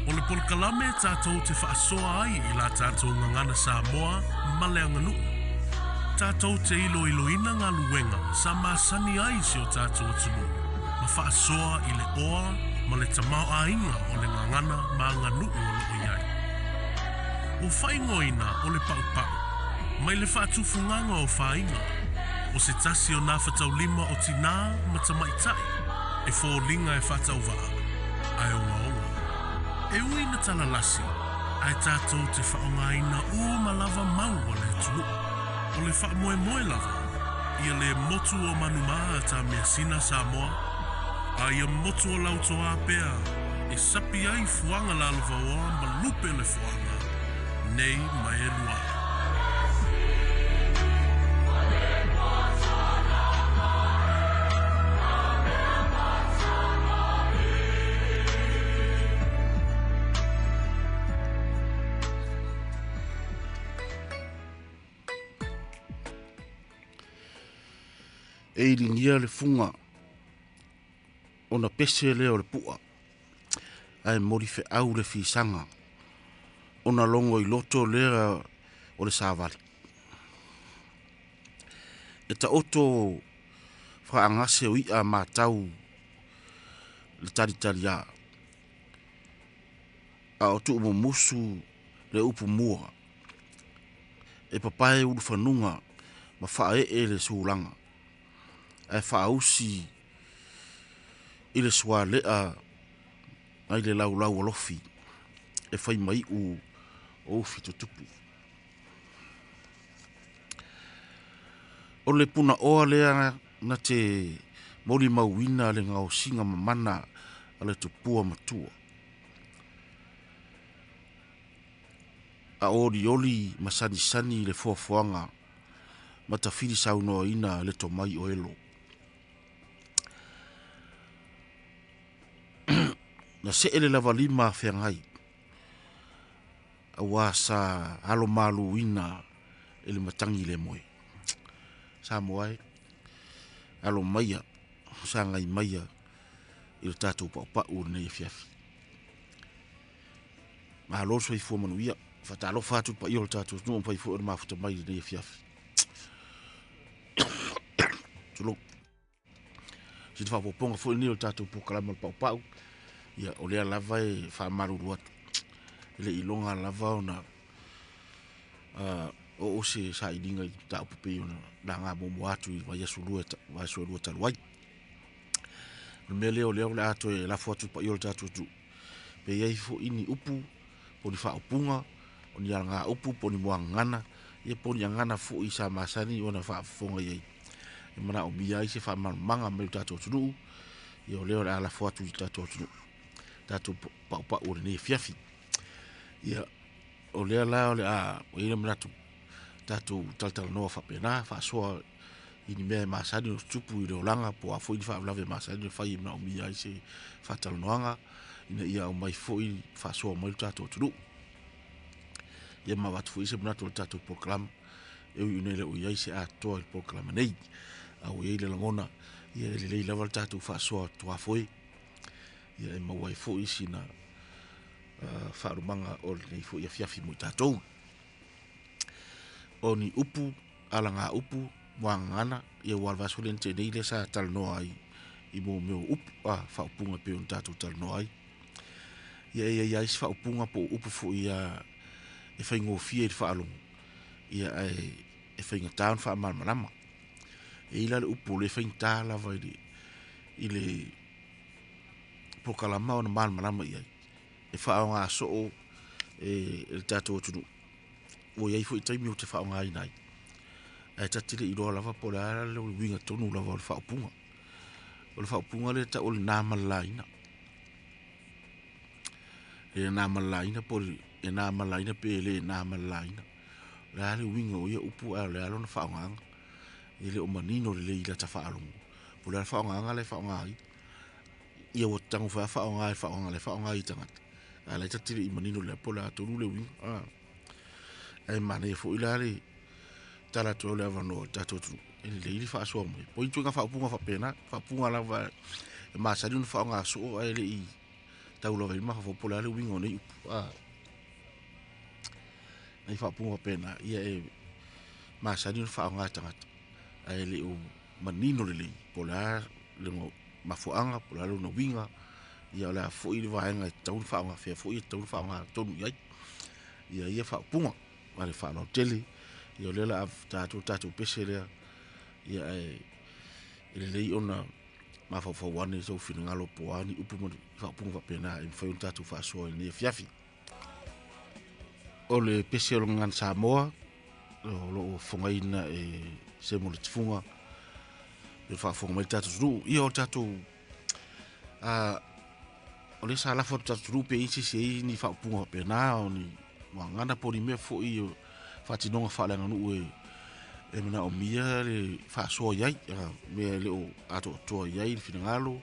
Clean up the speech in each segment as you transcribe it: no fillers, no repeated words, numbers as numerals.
O le polokalame tatou te faasoa ai i la tatou gagana Samoa ma le aganuu. Tatou te iloiloina galuega sa masani ai si o tatou atunuu ma faasoa i le oa ma le tamaoaiga o le gagana ma aganuu o lo o i ai. Ua faaigoaina o le paupau mai le faatufugaga o faiga, o se tasi o nafataulima o tinā ma tamaitai e foliga e faatauvaa ae ogaoga. E ui na talalasi, ae tatou te faaaogaina uma lava mau a le atunuu. O le faamoemoe lava, ia lē motu o Manumā ta measina Samoa, a ia motu o Lautoā pea e sapi ai fuaga lalovaoa ma lupe le foaga nei ma e lua. E iligia le fuga ona pese lea o le pu'a ae moli fe'au le fisaga ona logo i loto lea o le savali. E taoto fa'agase o i'a matau le talitaliā a o tu'umumusu le upu mua e papae ulufanuga ma fa'ae'e le sulaga ae faausi i le suale'a nai le laulau alofi e fai mai'u o ufi tutupu. O le puna'oa lea na te molimauina le gaosiga mamana a le tupua matua a o olioli ma sanisani le foafoaga ma tafili saunoaina le tomai o Elo. Na se'e le lavalima afeagai auā sa alo maluina e le matagi le moe. Samoa e, alo maia sagai maia i le tatou pa'upa'u i lenei afiafi. Malo le soifua manuia. Faatalofa atu i le paia o le tatou atunuu ua mafai foi ona mafuta mai i lenei afiafi. Tulou. Sina faaopoopoga foi lenei o le tatou polokalame o le paupau. Ia o lea lava e faamalulu atu, e le i iloga lava ona oo se sailiga i mataupu pei ona laga muamua atu i vaiaso e lua talu ai. O le mea lea o lea o le a toe lafo atu i le paia o le tatou atunuu, pe i ai foi ni upu po o ni faaupuga, o ni alagaupu po o ni muagagana, ia po o ni agana foi sa masani ona faafofoga i ai e manaomia ai se faamalamalamaga mai le tatou atunuu. Ia o lea o le a lafo atu i le tatou atunuu, tatou paupau o lenei afiafi. Ia o lea la o le a ua i ai le manatu tatou talatalanoa faapena, faasoa i ni mea e masani ona tutupu i le olaga po o a foi ni faalavelave e masani ona fai e manaomia ai se faatalanoaga ina ia aumai foi faasoa mai le tatou atunuu. Ia ma avatu foi se manatu o le tatou polokalame e ui ina e le o i ai se atoa i le polokalame nei, a ua i ai le lagona ia e lelei lava le tatou faasoa tuafoe ia e maua ai foi sina faalumaga o lenei foi afiafi mo i tatou. O ni upu, alagaupu, muagagana, ia ua o le vaiaso lea na tea nei lea sa talanoa ai i mea o upu, faaupuga e pei ona tatou talanoa ai. Ia e i ai lava isi faaupuga po o upu foi e faigofie i le faalogo, ia ae e faigata ona faamalamalama. E i ai la le upu o lea e faigata lava i le polokalama ona malamalama i ai, e faaaoga soo e le tatou atunuu. Ua i ai foi taimi ou te faaaogaina ai, ae ta te le i iloa lava po o le a le uiga tonu lava o le faaupuga. O le faaupuga lea e tau o le na ma le laina. E na ma le laina po o le e na ma le laina pe le na ma le laina. O le a le uiga o ia upu ae o le a lona faaaogaga. E le o manino lelei i lata faalogo po o le a le faaaogaga la e faaaoga ai. Ia ua tago foi lava faaaoga i le faaaogaga la e faaaoga ai e tagata, a o la e ta te le i manino lelei po o le a tonu le uiga. Ae manaia foi la le tala atu ai o le avanoa i le tatou atunuu, e lelei le faasoa mai. Po o ituaiga faaupuga faapena, faaupuga lava e masani ona faaaoga soo ae le i tau lava i le mafaufau po o le a le uiga o nei upu a nai faaupuga faapena ia e masani ona faaaoga e tagata ae le o manino lelei po o le a le mafuaaga po o le a lona uiga ia o le a foi le vaega e tatau ona faaaoga fea foi e tatau ona faaaoga tonu i ai ia ia faaupuga ma le faaaloalo tele. Ia o lea o le a tatou tatou pese lea ia ae e lelei ona mafaufau ane i sou finagalo po o a ni upu ma faaupuga faapena e mafai ona tatou faasoa i lenei afiafi. O le pese o le Gagana Samoa o lo o fofogaina e Semo le Tifuga e faafofoga mai le tatou atunuu. Ia o le tatou o lea sa lafo atu tatou atunuu pe i ai se isi e i ai ni faaupuga faapena o ni gagana po o ni mea foi o faatinoga faaleaganuu e e manaomia le faasoa i ai mea e le o atoatoa i ai le finagalo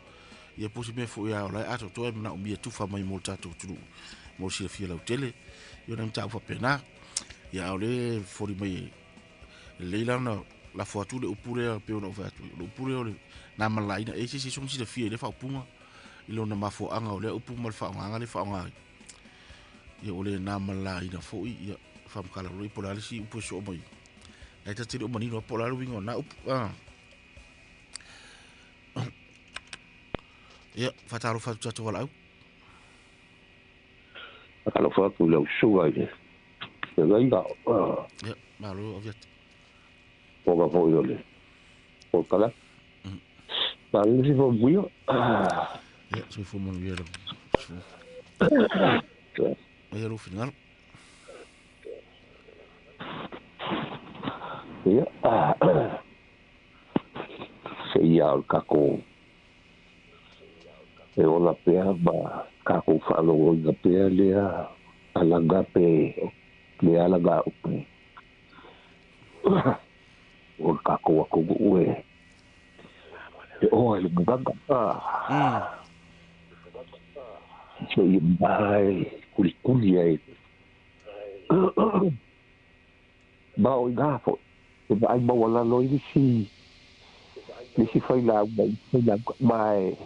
ia po o se mea foi a o la e atoatoa e manaomia e tufa mai mo le tatou atunuu mo le silafia lautele ia o nai mataupu faapena. Ia a o lea e foli mai e lelei la ona lafo atu le upu lea pei ona ou fai atu, o le upu lea o le na malaina e se isi soona silafia i lea faaupuga i lona mafuaaga o lea upu ma le faaaogaga lea e faaaoga ai. Ia ua le na malaina foi ia faamatala loa po o le a le isi upu e soo mai. Ae ta te le o manino lava po o le a le uiga o na upu. Ah. Ia, faatalofa atu tatou valaau. Faatalofa atu i lau susuga i le feagaiga. Ia, malo Aviata. Fofoga foi o le polokalame. Malo le soifua manuia. Ia, soifua manuia lau susuga. Aia lou finagalo. Ia, se ia o le tatou e ola pea ma tatou faalogoina pea lea alaga pe lea alaga upu o le tatou atunuu e oa i le gagaga. Seia ma e kulikuli ai ma o i ina foi e vaai maualalo ai le isi failauga i failauga ma e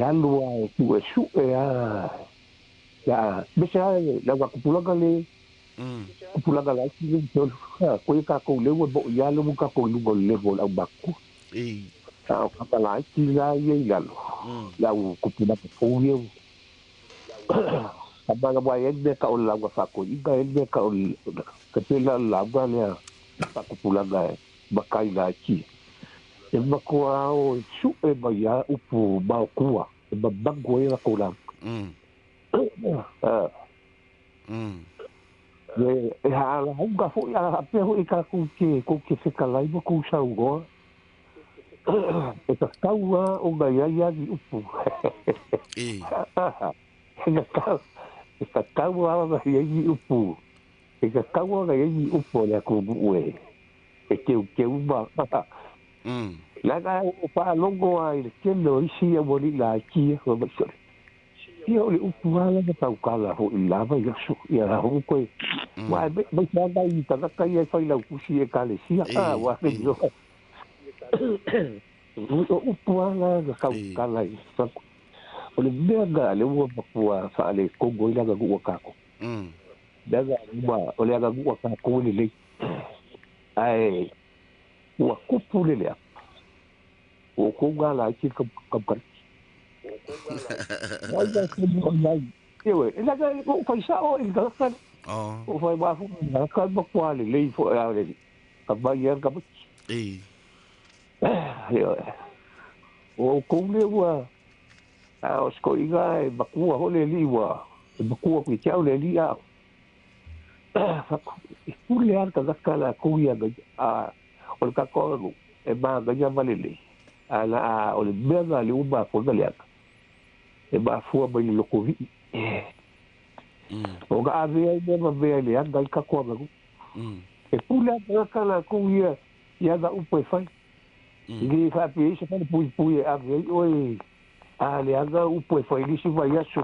alu a e suesue a ia mese a le augatupulaga le tupulaga laiti le koe tatou leu e moʻi a le ua tatou i luga o le level o le aumatua a o kapa laiti la ia i lalo le au tupulaga fou ia tama ua i ai le mea tau o le lauga faatoeaiina e le mea tau o le pei la o le lauga lea faatupulaga e matai laiti e matua o e suʻe mai a upu maotua e mamagu ai latou lauga. E haalauga foi a faapea foi tatou te tou te fetalai ma tou saunoa e tatau a ona i ai ni upu e e tatau a ona i ai ni upu e tatau ona i ai ni upu o le atunuu e e teuteu ma leaga o faalogo a i le tele o isi aualii laiti ia fai mai sole ia o le upu lava na tautala foi i lava i aso ia la foi koe ua e mai se aga i tagata ia e failautusi i ekalesia a ua o upu lava na tautala i o le mea na le ua matua faaletonu ai le aganuu a tatou leaga ua o le aganuu a tatou e lelei ae ua tupu le leaga ua outou galaiti le kamukalaki ai la ai ioe e leaga ua ou faisao i le tagata lea ua fai mafu i le tagata matua lelei foi a le aumai a le tamaiti ioe ua outou lea ua a o se toeaina e matua foi le alii ua e matua atu ia te au le alii a e pule lava le tagata latou ia agaia a o le tatou aganuu e manaia ma lelei ae la a o le mea lena lea ua mafua ai ona leaga e mafua mai le lotovii ona ave ai mea ma mea e leaga ai le tatou aganuu e pule lava le tagata latou ia i ana upu e fai e le faapea ai se falepuipui e ave ai oe a leaga upu e fai i le isi vaiaso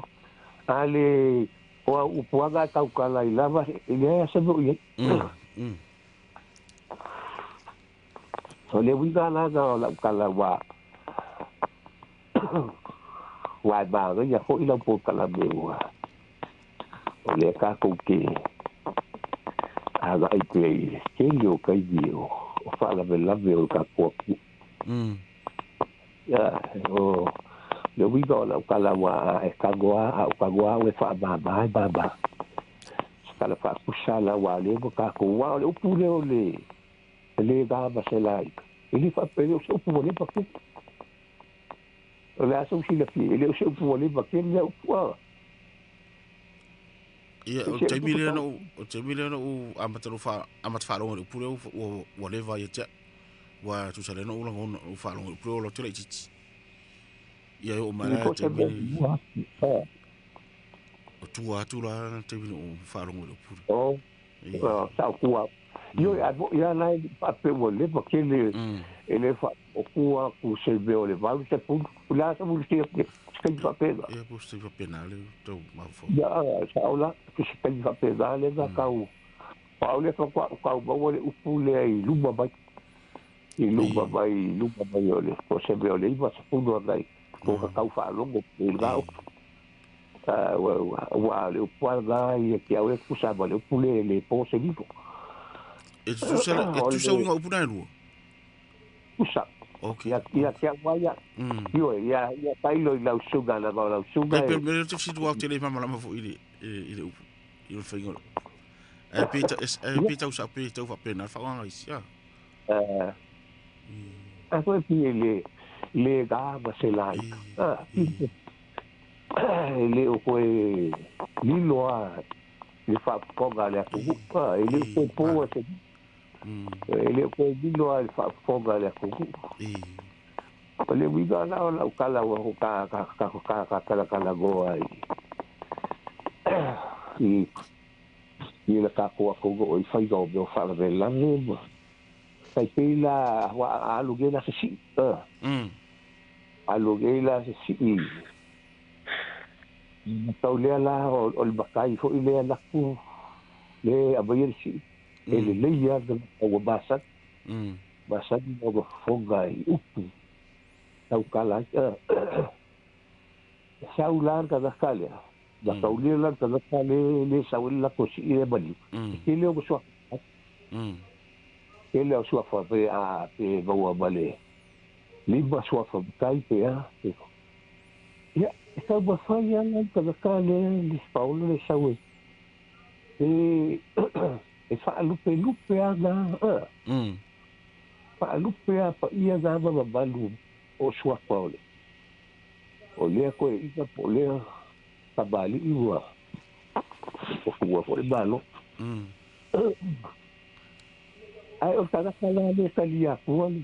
a le o au upu aga e tautala ai lava e leai lava se mea o i ai. O le uiga la lena o lau tala ua Wa e manaia foʻi lau polokalame ua o lea tatou te agaʻi pea i le tele o taimi o faalavelave o le tatou atunuu. Ia o le uiga o lau tala ua e tago lava a ou tago lava au e faamāmā e māmā. Se tala faapusa la ua lea ua tatou aua o le upu lea o le le na ma se laina e le faapea e le o se upu ua leva tele. O le a sou silafia e le o se upu ua leva tele lea upu a. Ia, o le taimi lea na ou, o le taimi lea na ou amata loa faa, amata faalogo i le upu lea ua, ua leva ia te au. Ua tusa lea na ou lagona, ou faalogo i le upu lea ua loto laitiiti. Ia e oo mai la i le taimi lenei, o tua atu la le taimi na ou faalogo i le upu lea. Oh, sa o tua. Ioe, ae moni lava la e le i faapea ua leva tele e le faaopua atu se mea o le 80. O le a sau le se taimi faapena? Ia, po o se taimi faapena le tau mafaufau. Ia, sao la, se taimi faapena lea na tau, o au lea faatoa ou tau maua le upu lea i luma mai, i luma mai, i luma mai o le, po o se mea o le 90 agai, po o tau faalogo i lena upu. Aua o le upu lava lena ia te au e tutusa ma le upu lea e le po se lilo. E tutusa, e tutusa uiga o upu na e lua? Tutusa. Okay. Ia, ia te au lava ia. Ioe, ia, ia tailo i lau susuga, leaga o lau susuga E pei o le mea lea ou te fesili aua ou te le malamalama foi i le, i le upu, i le faiga o le upu. Ae pei, ae pei tau sao, pei tau faapena le faaaogaina o isi, a. A foi pei e le, le na ma se laina. E le o toe lilo lava i le faafofoga a le atunuu. E le o toe po se e le o toe lilo lava i le faafofoga a le atunuu. O le uiga la o lau tala ua ta ta ta ta ta talatalanoa ai i i le tatou atunuu i faiga o mea o faalavelave ma tai pei la ua alu nei la se sii alu nei la se sii tau lea la o le matai foi lea alu atu le aumaia le sii e lelei lava ua masani masani ona fofoga i upu tautala ai. E sau la le tagata lea, na taulia la le tagata lea le sau ai le latou sii lea maliu, e tele ona suafa. Tele o suafa pe a pe maua ma le 5 suafa matai pe a. Ia, e taumafai lava la le tagata lea le paolo le sau e e faalupelupe lava na, faalupe lava paia na ma mamalu o suafa o le o lea toeaina po o lea tamalii ua ua foi le Malo. Ae o le tagata la lea e talia atua le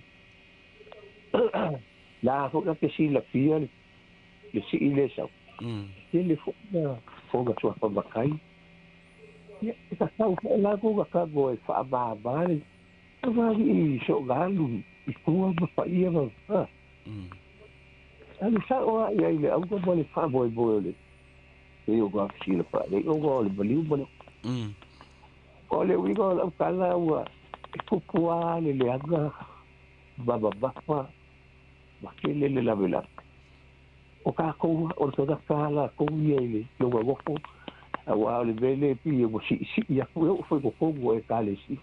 la foi la te silafia le sii lea e sau, tele foi na fofoga suafa matai. Ia, e tatau foi la ona tago e faamāmā le tamalii soogaalu i tua ma paia ma alu sao lava i ai le auga ma le faamoemoe o le pei o ga fesila faalei ona o le maliu ma le O le uiga o lau tala ua e tupu lava le leaga ma mamafa ma tele le lavelave. O tatou o le tagata lava latou ia i le lona nofo aua o le mea lea e pei ua siisii atu e oo foi i totonu o Ekalesia.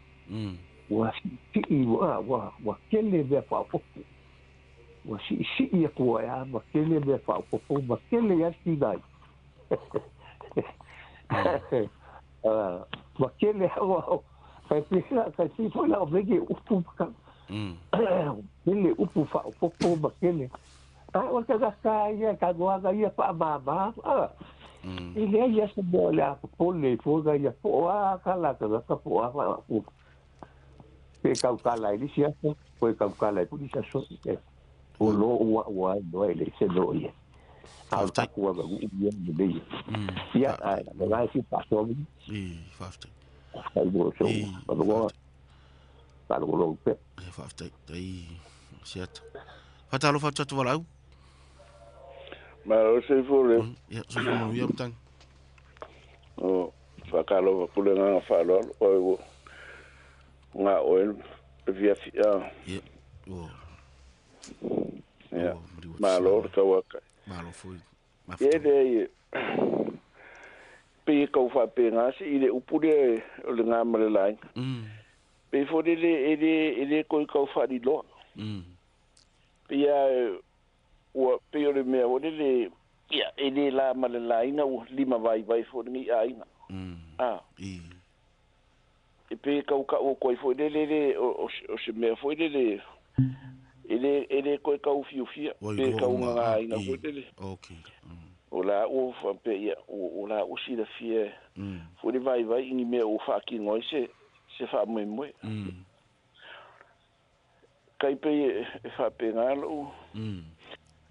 Ua siisii ua ua tele mea faaopoopo. Ua siisii atu ai lava ma tele mea faaopoopo ma tele ai le tigaina. Ma tele lava tai pei tai pei foi la o mea nei upu ma tele upu faaopoopo ma tele. A o le tagata lava ia e tago ia faamāmā e leai lava se mea o le a popole ai fua ia po o a tala a tagata po o a faaupu. Pe tautala ai le isi aso, pe tautala ai foi le isi aso, o lo ua ua ai loa e leai se mea o i ai. A o le tatou aganuu ia e lelei ai. Ia, ae o lena e fia faasoa mai. Faafetai. Faafetai mo sou avanoa. Faalogologo pea. Ia, faafetai. Tai Asiata. Faatalofa atu atu Valaau. Malo soifua le. Ia, soifua manuia Matagi. O faatalofa atu le agaga faaaloalo oe ua ga oe le fiafi a. Ia, ua. Ia, malo le tauakai. Malo foi. Ia leai pei e tau faapena se i le upu lea o le ga ma le laina. Pei foi lele e le toe tau faaliloa. Pei a ua pei o le mea foi lele ia e le la ma le laina ua lima vaivai foi lenei aiga. A e pei e tau ta'u atu ai foi lele le o se mea foi lele e le toe tau fiufia Ua pe iloa tau uma gagāina foi lele. O la ua faapea ia o la ua silafia foi le vaivai i ni mea ua faatino ai se faamoemoe. Tai pei e faapena lou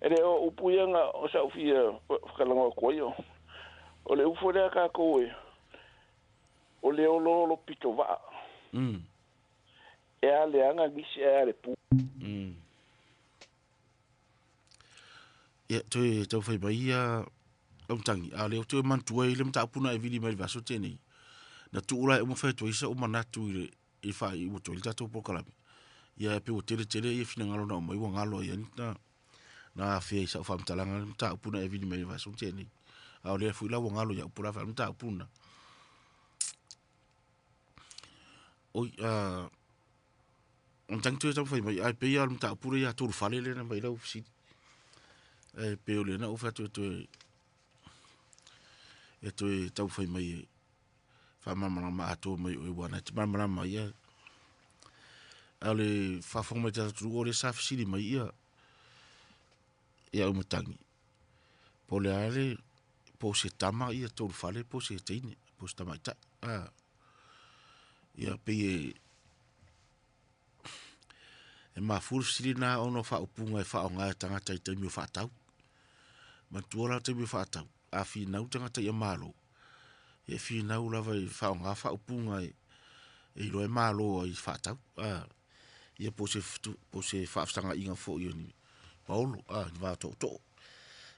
e le o upu ia na o sa'u fia faatalanoa atu ai o le upu lea tatou e o le oloolo pitovaa e a leaga nisi ae a le pu. Ia toe taufai mai ia Aumatangi, a o lea ou te manatua ai le mataupu na e vili mai i le vaiaso tea nei. Na tuu la e uma fai atu ai sa'u manatu i le faaiu atu ai le tatou polokalame. Ia e pei ua tele tele ia finagalo na aumai ua galo ai na afea i sa'u faamatalaga le mataupu na e vili mai i le vaiaso na tea nei. A o lea foi la ua galo ia'u po o le a le mataupu lena. Oi Aumatangi toe taumafai mai ae pei lava o le mataupu lea ia Tolufale lea na aumai ai lau fesili. Ae pei o lea na ou fai atu e toe taumafai mai e faamalamalama atoa mai oe aua na e te malamalama ia. A o le faafofoga mai a le tatou atunuu o lea sa fesili mai ia Aumatangi po o le a le po o se tama ia Tolufale po o se teine po o se tamaitai. Ia pei e mafua le fesili lena ona o faaupuga e faaaoga e tagata i taimi o faatau. Manatua la taimi o faatau, a finau tagata ia malo, e finau lava i faaaoga faaupuga e iloa e malo ai faatau. Ia po o se faafesagaiga foi o ni paolo ni va tootoo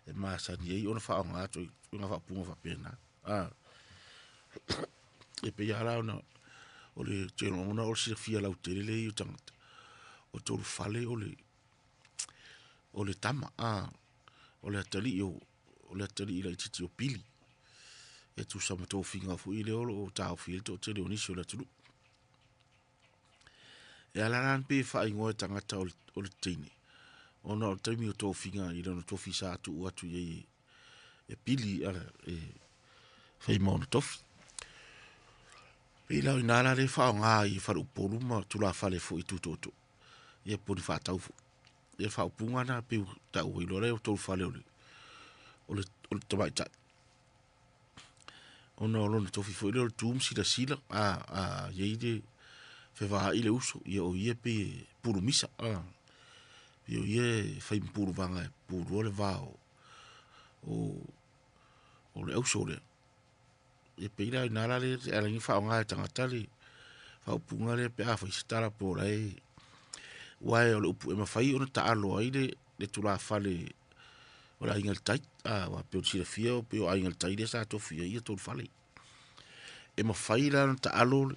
e masani ai ona faaaoga atu i faaupuga faapena. E pei lava la ona o le te lagona o le silafia lautele lea i o tagata o Tolufale o le tama o le atalii o le atalii laitiiti o Pili e tusa ma tofiga foi lea o loo taofi ai le toatele o nisi o le atunuu. E ala la ona pei e faaigoa e tagata o le teine ona o le taimi o tofiga i lona tofi sa tuu atu i ai e Pili e fai ma ona tofi. Pei la o ina la lea e faaaoga i faleupolu ma tulafale foi tutoatoo ia po o ni faatau foi. Ia faaupuga na pei ua taua ai loa lea o Tolufale o le tamaitai ona o lona tofi foi lea o le tu ma silasila a i ai le fevaai le uso ia o ia pei e pulumisa pei o ia e fai ma puluvaga e pulua le va o le auso lea. Ia pei la ina la lea e ala ai ona faaaoga e tagata le faaupuga lea pe a fai se tala po o la e aua o le upu e mafai ona taalo ai le tulafale o le Aiga i le Tai aua pei ona silafia pei o Aiga i le Tai lea sa tofi ai ia Tolufale. E mafai la ona taalo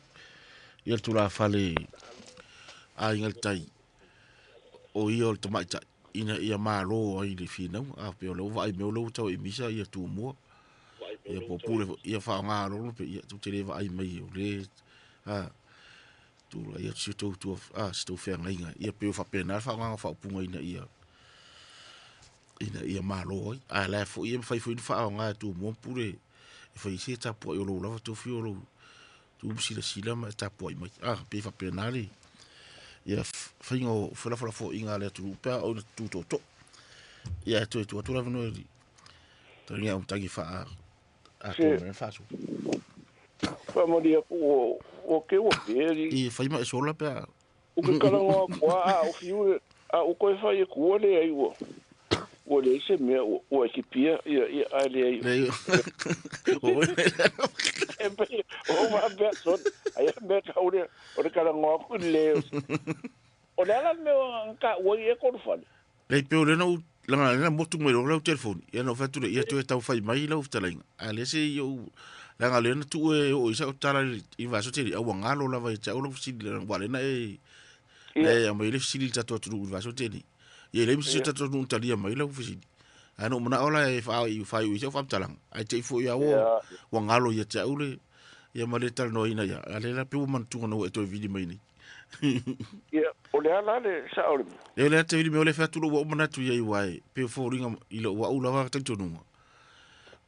ia le tulafale Aiga i le Tai o ia o le tamaitai ina ia malo ai i le finauga pei o lea ua vaai mai o lea ua tau e misa ia Tumua ia po o pule ia faaaoga loa pe ia tou te le vaai mai o le tulai atu si tou tua si tou feagaiga ia pei o faapena le faaaogaina o faaupuga ina ia malo ai. Ae la foi e mafai foi ona faaaoga e Tumua ma Pule e fai ai se tapuai o lou lava tofi o lou tu ma silasila ma e tapuai mai pei faapena le ia faiga o felafolafoaiga a le atunuu pe a oo ina tutoatoo. Ia e toe tuu atu le avanoa i le Taliga Aumatangi faa atoa mai le faasoa. Faamalie atu ua ke ua pe I fai ma e sola pe a o ke talanoa atu a o fiu a o koe fai atu ua leai ua leai se mea ua e kipia ia ae leai. Leai. E pei o faapea sole ai a mea tau lea o le talanoa atu i le le o le ala le mea na taua ai e Tolufale. Lei pe o lea na ou laga na motu mai loa lau telefoni ia na ou fai atu lea ia toe tau fai mai lau fetalaiga a lea se i ou leaga lea na tuu e oo i sau tala i vaiaso tele a ua galo lava ia te au lau fesili ua lea na e e aumai le fesili i le tatou atunuu i le vaiaso tele ia e leai ma se isi o tatou atunuu na talia mai lau fesili. Ae na ou manao la e faaiu i si au faamatalaga, ae te i foi lava ua ua galo ia te au le ia ma le talanoaina ia, a o lea la pei ua manatua ina ua e toe vili mai nei. Ia, o le a la le sao o le mea? Lea o le a te vili mai o le fai atu lou au manatu i ai aua e pei o foliga i lou au lava talitonuga.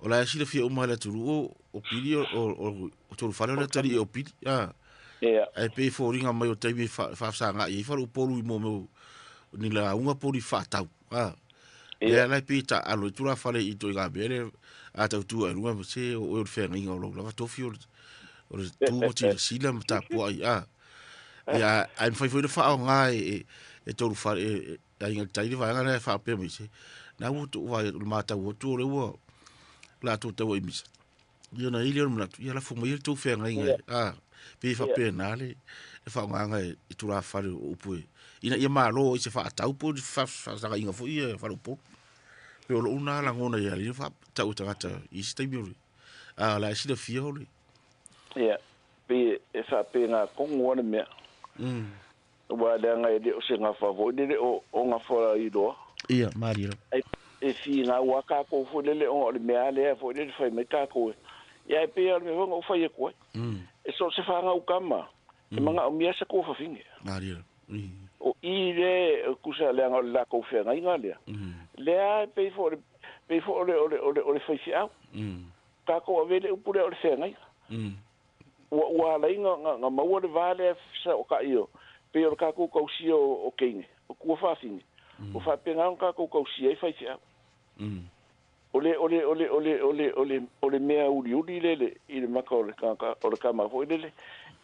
O la e silafia uma e le atunuu o Pili o Tolufale o le atalii o Pili. A. Ia. Ae pei e foliga mai o taimi e faafesagai ai faleupolu i mea o ni lauga po o ni faatau. A. Lea la e pei e taaalo ai tulafale i ituaiga mea lea a tau tu ae luga se o oe o le feagaiga o lou lava tofi o le tu ma silasila ma tapuai. A. Ia, ae mafai foi ona faaaoga e Tolufale e Aiga i le Tai le vaega lea e faapea mai se na ua tou vaai atu i le matau atu o lea ua latou taua i misa. Ia ona i ai lea o le manatu, ia lafo mai le tou feagaiga e, a, pei e faapena le faaaogaga e tulafale o upu e, ina ia malo ai se faatau po o ni faafesagaiga foi ia faleupolu. Pei o lou na lagona ia alii tau e tagata i isi taimi o le, a o la e silafia o le. Ia, pei e faapena tonu lava le mea. Aua leaga e le o se gafa foi lele o gafa iloa. Ia, malie lava. Ai e finau lava tatou foi lele ona o le mea lava lea foi lele fai mai tatou e. Ia ae pei lava o le mea foi na ou fai atu ai. E so o se fanau tama, e manaomia se tuafafine. Malie lava. O i lea e tusa leaga o le latou feagaiga lea. Lea e pei foi pei foi o le o le o le faifeau. Tatou ave le upu lea o le feagaiga. Ua ua ala ai na na maua le va lea fesaotai o pei o le tatou tausia o teine, o tuafafine, ua faapena ona tatou tausia ai faifeau. O le o le o le o le o le o le o le mea uliuli lele i le maka o le tagata o le tama foi lele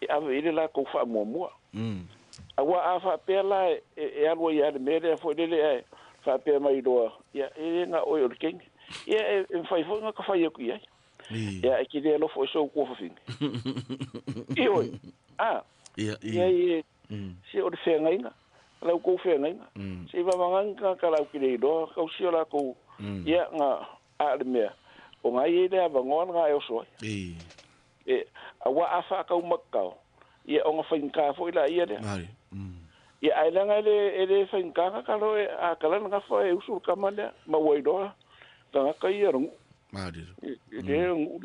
e ave i ai le latou faamuamua. Aua a faapea la e e alu ai lava i le mea lea foi lele ae faapea mai loa, ia e le na oe o le teine. Ia e mafai foi ona ta fai atu i ai. Ia, e te le alofa i sou tuafafine. Ioe. A. Ia, ia. Ia, se o le feagaiga, la outou feagaiga. Se i vavagani tagata latou te le iloa tausia latou, ia, na, a o le mea, o na i ai le avanoa lena e oso ai. E, aua a faatau matatao, ia, ona faigata foi laia lea. Ia, ae leaga e le, e le faigata gata loa e, a tala le gafa e usu le tama lea, ma ua iloa tagata ia o le nuu. E le o le nuu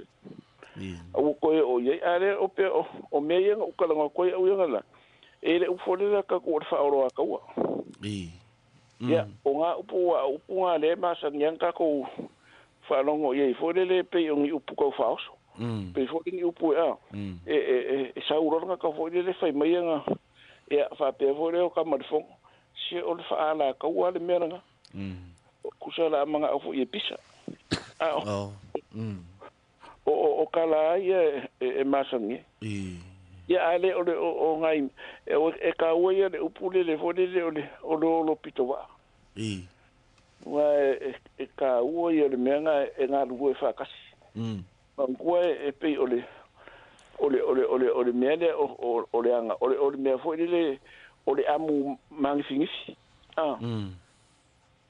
lea. A ua toe oo i ai, a lea o pea o mea ia na ou talanoa atu ai au ia na la, e le upu foi lea tatou o le faaoloataua. Ia, o ngā upu ua o upu ngā lea e masani ai ona tatou faalogo i ai foi lele pei o ni upu tau faaoso. Pei foi ni upu e a, e sau loa le tagata foi lele fai mai ana, ia, faapea foi lea o tama le fono, se o le faaalataua lava le mea lena. Tusa o le a manao foi e pisa. A o tala lava ia e masani ai. Ia, a le o le o nai e taua ia le upu lele foi lele o le o le olo pito vaa. Aua e taua ia le mea lena e galulue faatasi. Manatua e pei o le o le o le o le o le mea lea o le aga o le o le mea foi lele o le amu māgifigifī. A.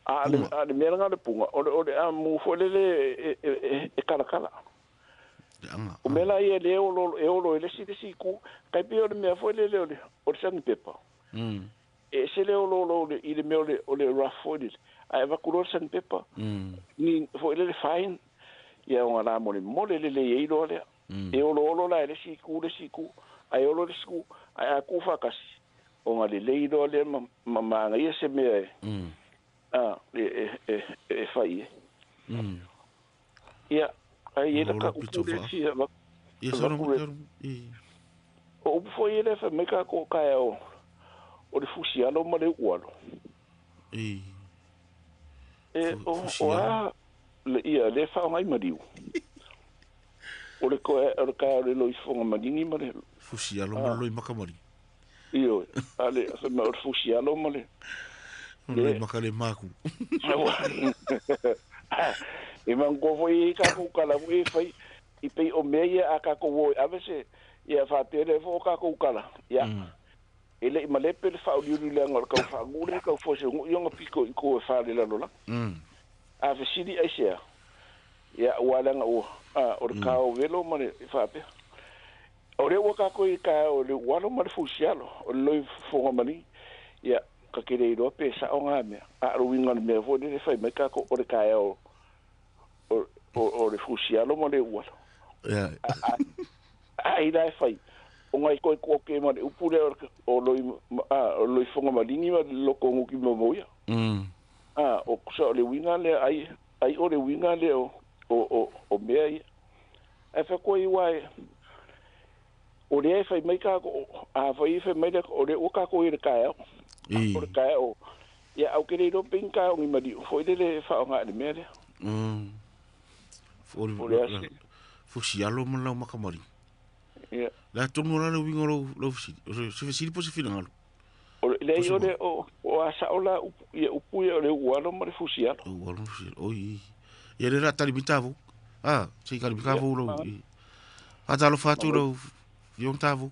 A o le mea lena o le puga, o le o le amu foi lele e kalakala. O mea la ia lea e olo e olo i le isi le isi itu, tai pei o le mea foi lele o le o le sanipepa. E ese le oloolo i le mea o le o le rough foi lele, ae avatu loa le sanipepa, ni foi lele fine, ia ona lamolemole lelei ai loa lea. E oloolo la i le isi itu le isi itu, ae olo le isi itu, ae a tuufaatasi, ona lelei loa lea ma ma manaia se mea e a e e e fai ai. Ia, ai e la ka upu le fia avatu. Ia, saunoa mai. O upu foi ia lea fai mai tatou taeao o le fusi alo ma le u'u alo. E o a le ia lea faaaoga ai maliu. O le koe o le taeao o le loifofoga maligi ma le Fusi alo ma le loimaka maligi. Ioe, a le fai mai o le fusi alo ma le Loimaka le maku. E manatua foi e i ai tatou tala foi e fai i pei o mea ia a tatou o e ave se ia faapea lea foi o tatou tala ia e le i malepe le faauliuli leaga o le tau faanuu lea e tau foe seugu'i ona pito i tua e fa le lalolagi. A fesili aisea, ia aua leaga ua a o le kao velo ma le faapea. O lea ua tatou i le taeao o le ualo ma le fusialo, o le loi fofoga maligi, ia ta te le iloa pe sao na mea. A o le uiga o le mea foi lele fai mai tatou o le taeao o le fusialo ma le ualo. Ia. Ai la e fai. O ngai koe koke ma le upu lea o loi o loi fonga malini ma loko nguki mo ia. O kusa o le winga le ai ai o le winga le o mea ia. E fa koe iwa e o le e fai mai ka a fai fai mai le o le o ka ko i le kae. O le kae o ia au ke le ro pin ka o ni mali fo ile le fa o nga le mea le. Fo le fusialo ma lau makamari. Ia. La tonu la le winga lo fusili. Se fesili po se finangalo. O le o le o a sa ola ia upu ia o le ualo ma le fusialo. O ualo fusialo. Oi. Ia le ra tali mitavo. Ah, se ka mitavo lo. A talo fatu lo yon tavo.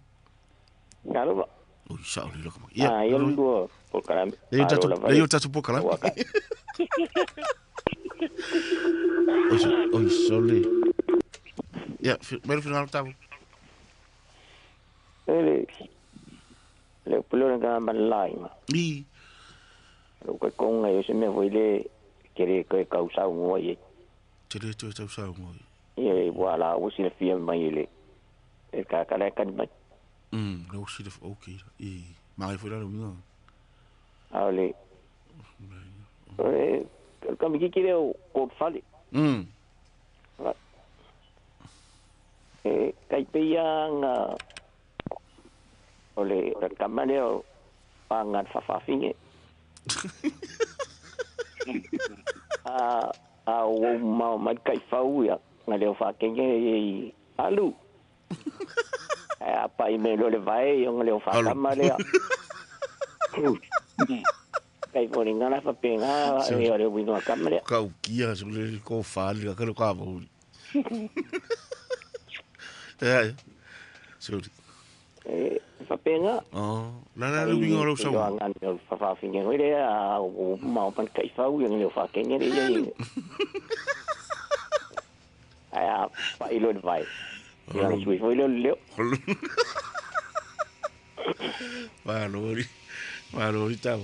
Alo. Oi sa o le lo kama. Ia. Ia lu po kalam. Le yo tatu po kalam. Oi sole. Ia, mero finangalo tavo. Ele le pulo nga man lai ma. I. Lo ko konga yo se me voi le kere ko kausa ngoi. Tere to tausa ngoi. Ye wala o si le fia mai le. E ka ka le kan mai. Lo si le okay. I mai foi la lo. A le. Eh, ka mi ki le o fale. E kai pe ya nga o le kamane o pangan fafafinge. A o mau mai kai fau ya nga le fa kenge i alu. A pa i me lo le vai yo nga le fa kamale. Kai fo ni ngana fa penga e o le wino kamale. Ka u kia so le ko fa le ka ka mo. Eh. Sorry. Fa penga. Oh, la la winga lo sa. Nga le fa fafinge o le a o mau pan kai fau yo nga le fa kenge le ye. A pa i lo vai. Ia sui foi lo le. Valori. Valori tau.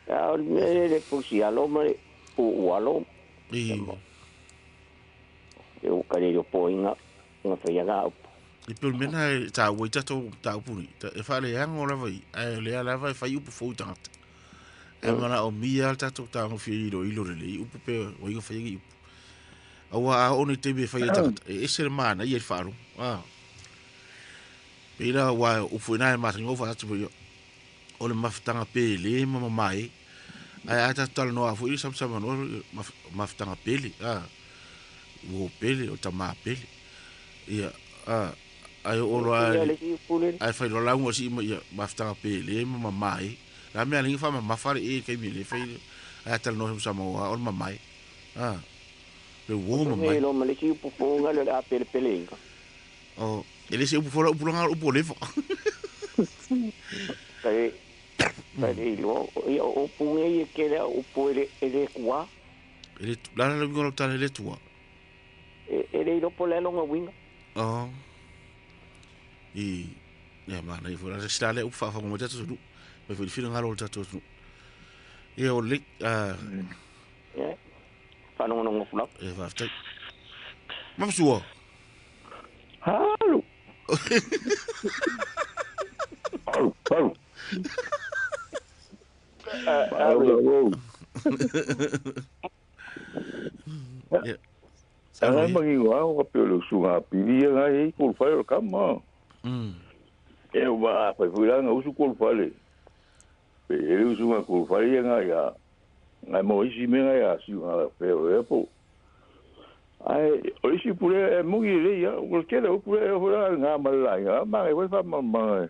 A me le fusialo ma o alo. I. Eu ka le po inga nga fa ya ga. I pul mena e tā ua i tatou tā upuni. E whaale hango lava i. Ai le lava e whai upu fou tangata. E mana o mia al tatou tā ngo whia ilo ilo le le upu pe o inga whai upu. Aua a ono i te me whai e tangata. E ese le mana i e whaaro. Peira wa upu ina e mātangi o wha atu o le mawhitanga pele ma mamae. Ai a tatou tala noa afu i samsama noa mawhitanga pele. Uo pele o tamā pele. Ia ai olo ai ai fai lo launga si ma ia mafutanga pele ma mamae la mea lingi fa mafare e kai mi le fai ai tal no sa mo o mamae le wo mamae lo male si upu nga le a pele pele inga o ele se upu fora upu nga upu le fa kai kai lo ia upu ngai ke le upu ele ele kwa ele la la lo tal ele tua ele lo pole lo nga winga oh I ia mana i fora se le ufa fa mo tatu lu me foi fina ngalo tatu lu e o le yeah fa no no no e va fta ma sua Halo halo halo halo yeah. Ai mangi wa o ka pelo sunga pili ngai ko fa o kama. E wa fa fura nga usu ko fale. Pe ele usu nga ko fale nga ya. Ngai mo isi me nga ya si nga pe o e po. Ai o isi pure e mungi le ya o ke le pure e hora nga mala ya ma e fa ma ma.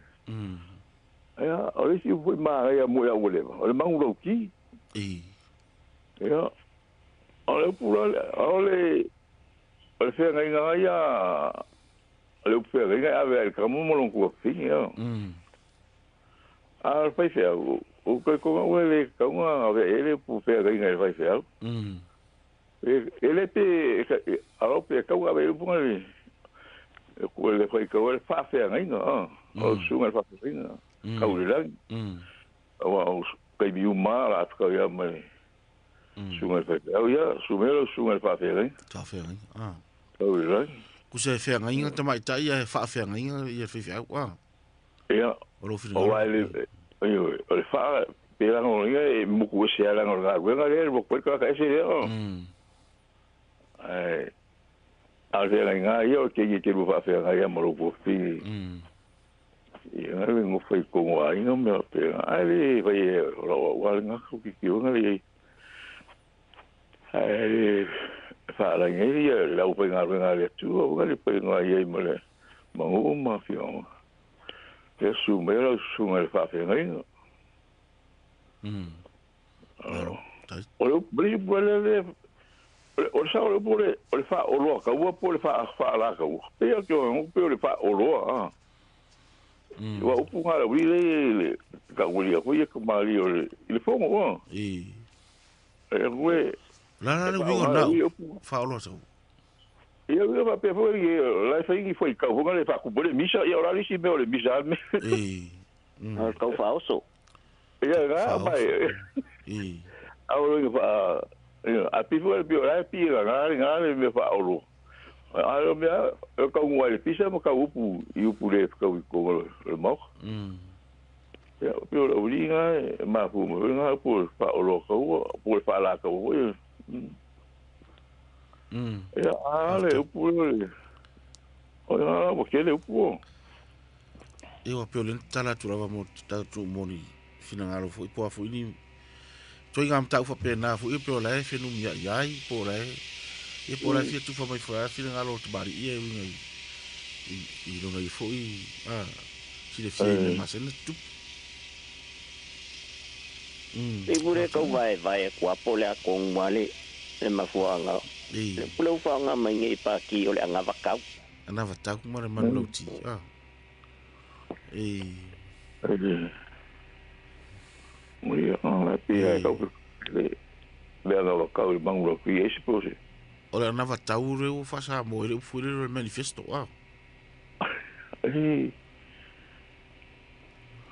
Ya o isi fu ma ya mo ya o le. O le mangu lo ki. E. Ya. O le pura o le o le fea ngai ia o le fea ngai ave al kamu mo lonku fi ya. A fai fea o ko ko o le ka nga ave ele pu fea ngai fai fea. Ele pe a o pe ka ave pu ngai ko le fai ka o fa fea ngai no. O su ngai fa fea ngai. Ka o le la. O o kai bi uma la ka ya mai. Susuga i le faifeau, ia, susu mai lau susuga i le faafeagaiga. Faafeagaiga, ah. Tau i le lagi. Kusa e feagaiga tamaitai ae faafeagaiga ia le faifeau, ah. Ia, O lou finagalo. aua e le, ioe, o le faa, pe lagolagoina e muku ese lava leaga o le galuega lea, e moku ai le tagata ese lea. Ae, a o le feagaiga lava ia o le keiki e te lua faafeagai lava ma lou fuafine. Ia, na le nofo i totonu o aiga ma mea faapena, ae le fai e o lau au lava lena tilotilo i ai. Ae le faalagi ai ia le aufaigaluega a le Atua, aua le painoa i ai ma le manuu ma afioaga. Ia susu mai lau susuga i le faafeagaiga. O le upu, le upu lea le, o le sao o le upu o le, o le faaoloa kaua po o le faalā kaua. Pei o te pei o le faaoloa, a. Ua upu ngā ui le le kaulia foi e kamali o le i le fongo a. I. E koe La la le uiga nau faaoloa sau. Ia uiga faapea foi e la e fai ni foi kau fonga le faakupu le misa ia o la le isi mea o le misa me. I. Kau faaoso. Ia ga mai. I. Au lo fa a pi foi le la pi ga ga ga le me faaoloa. A o mea e kau ngua le pisa ma kau upu i upu le kau i kongo le maoka. Ia pe o le uli ngā e mafu mo ngā upu le faaoloa kaua, po le faalā kaua foi. Ia a le upu le o ngā ua kele upu o. Ia ua pe o le tala atu lava mo tatou mo ni finagalo foi po a foi ni toi ngā matau faapena foi pe o la e fenumiai ai po o la e ia po o la e fia tufa mai foi a finagalo o tamalii ia e uiga i i lona ia foi a silafia i mea masani ona tutupu. Pei pule kau vaevae kuapo le akonga le le mafuaga le pule ufaga mai nei paki o le agavakau. Anavatau ma le manulauti. Ah. E. Ia, la pia e kau le le agavakau i manulauti e se pose. O le anavatau le ua faasamoa i le upu foi lele o le manifesto. Ah. E.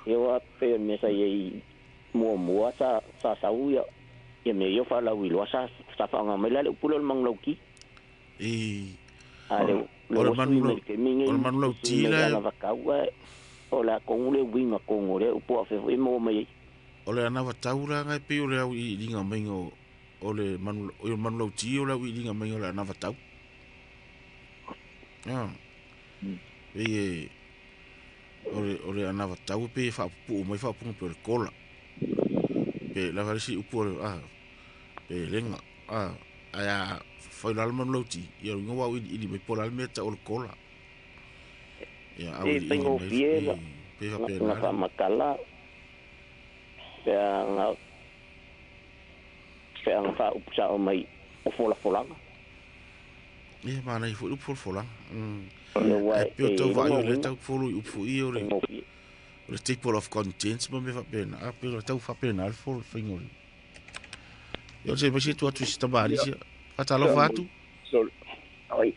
Ia ua pe mea sa iai muamua sa sa sau ia ia mea ia faalauiloa sa sa faaaoga mai la le upu lea o le manulauti. E. A le O le o o le manulauti le anavatau ae o le a kogu le uiga kogu o lea upu afe foi e maua mai ai. O le anavatau la ngai pei o le auiliiliga maiga o o le manu o le manulauti o le auiliiliga maiga o le anavatau. Ah. Pei e o le o le anavatau pei e faapupuu mai faaupuga pei o le kola. Pe lava le isi upu o le a pe lega a ae a fai loa le manulauti ia o luga ua auiliili mai po o le a le mea e tau o le kola. Ia E auiliili mai faigofie e pei faapena na le faamatala pe a na pe a na faaupu sao mai o folafolaga. Ia manaia foi le upu folafolaga. Ia ua Ae pei o e tau vaai iloga o lea uiga tau folo i upu foi ia o le faigofie. o le table of contents ma mea faapena. A pei o tau faapena le folo faiga o le. Ia o se mai se tu atu i se tamalii sia. Faatalofa atu. Oi.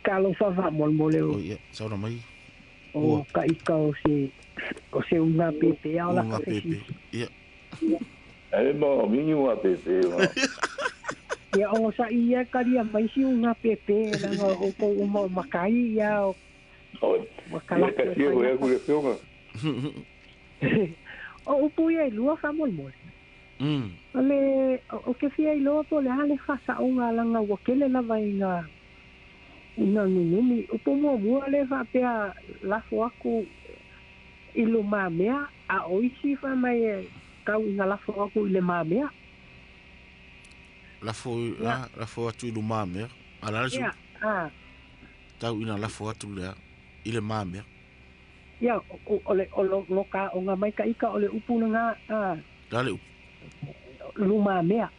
Talofa faamolemole O ia, sauna mai. o Ua. ka ika o se unga pepe a o la Unga pepe. kafesisi. Ia. E ma mingi wa pepe ma. Ia o sa ia karia mai si unga pepe langa o ko uma o makai ia o O wa ia kalaki ka o tia fai ko ku le fionga. O upu ia i lua faamolemole. O le o ke fia iloa po o le a le faasaoga laga ua kele lava i ga i ga nunumi. Upu muamua le faapea lafo aku i lumamea a o isi faamai e kau ina lafo aku i le mamea. Lafo Ia. a lafo atu i lumamea. A la le su Ia a tau ina lafo atu lea i le mamea. ia o le o lo lo ka o ngā mai ka ika o le upu lena a La le upu. lumamea.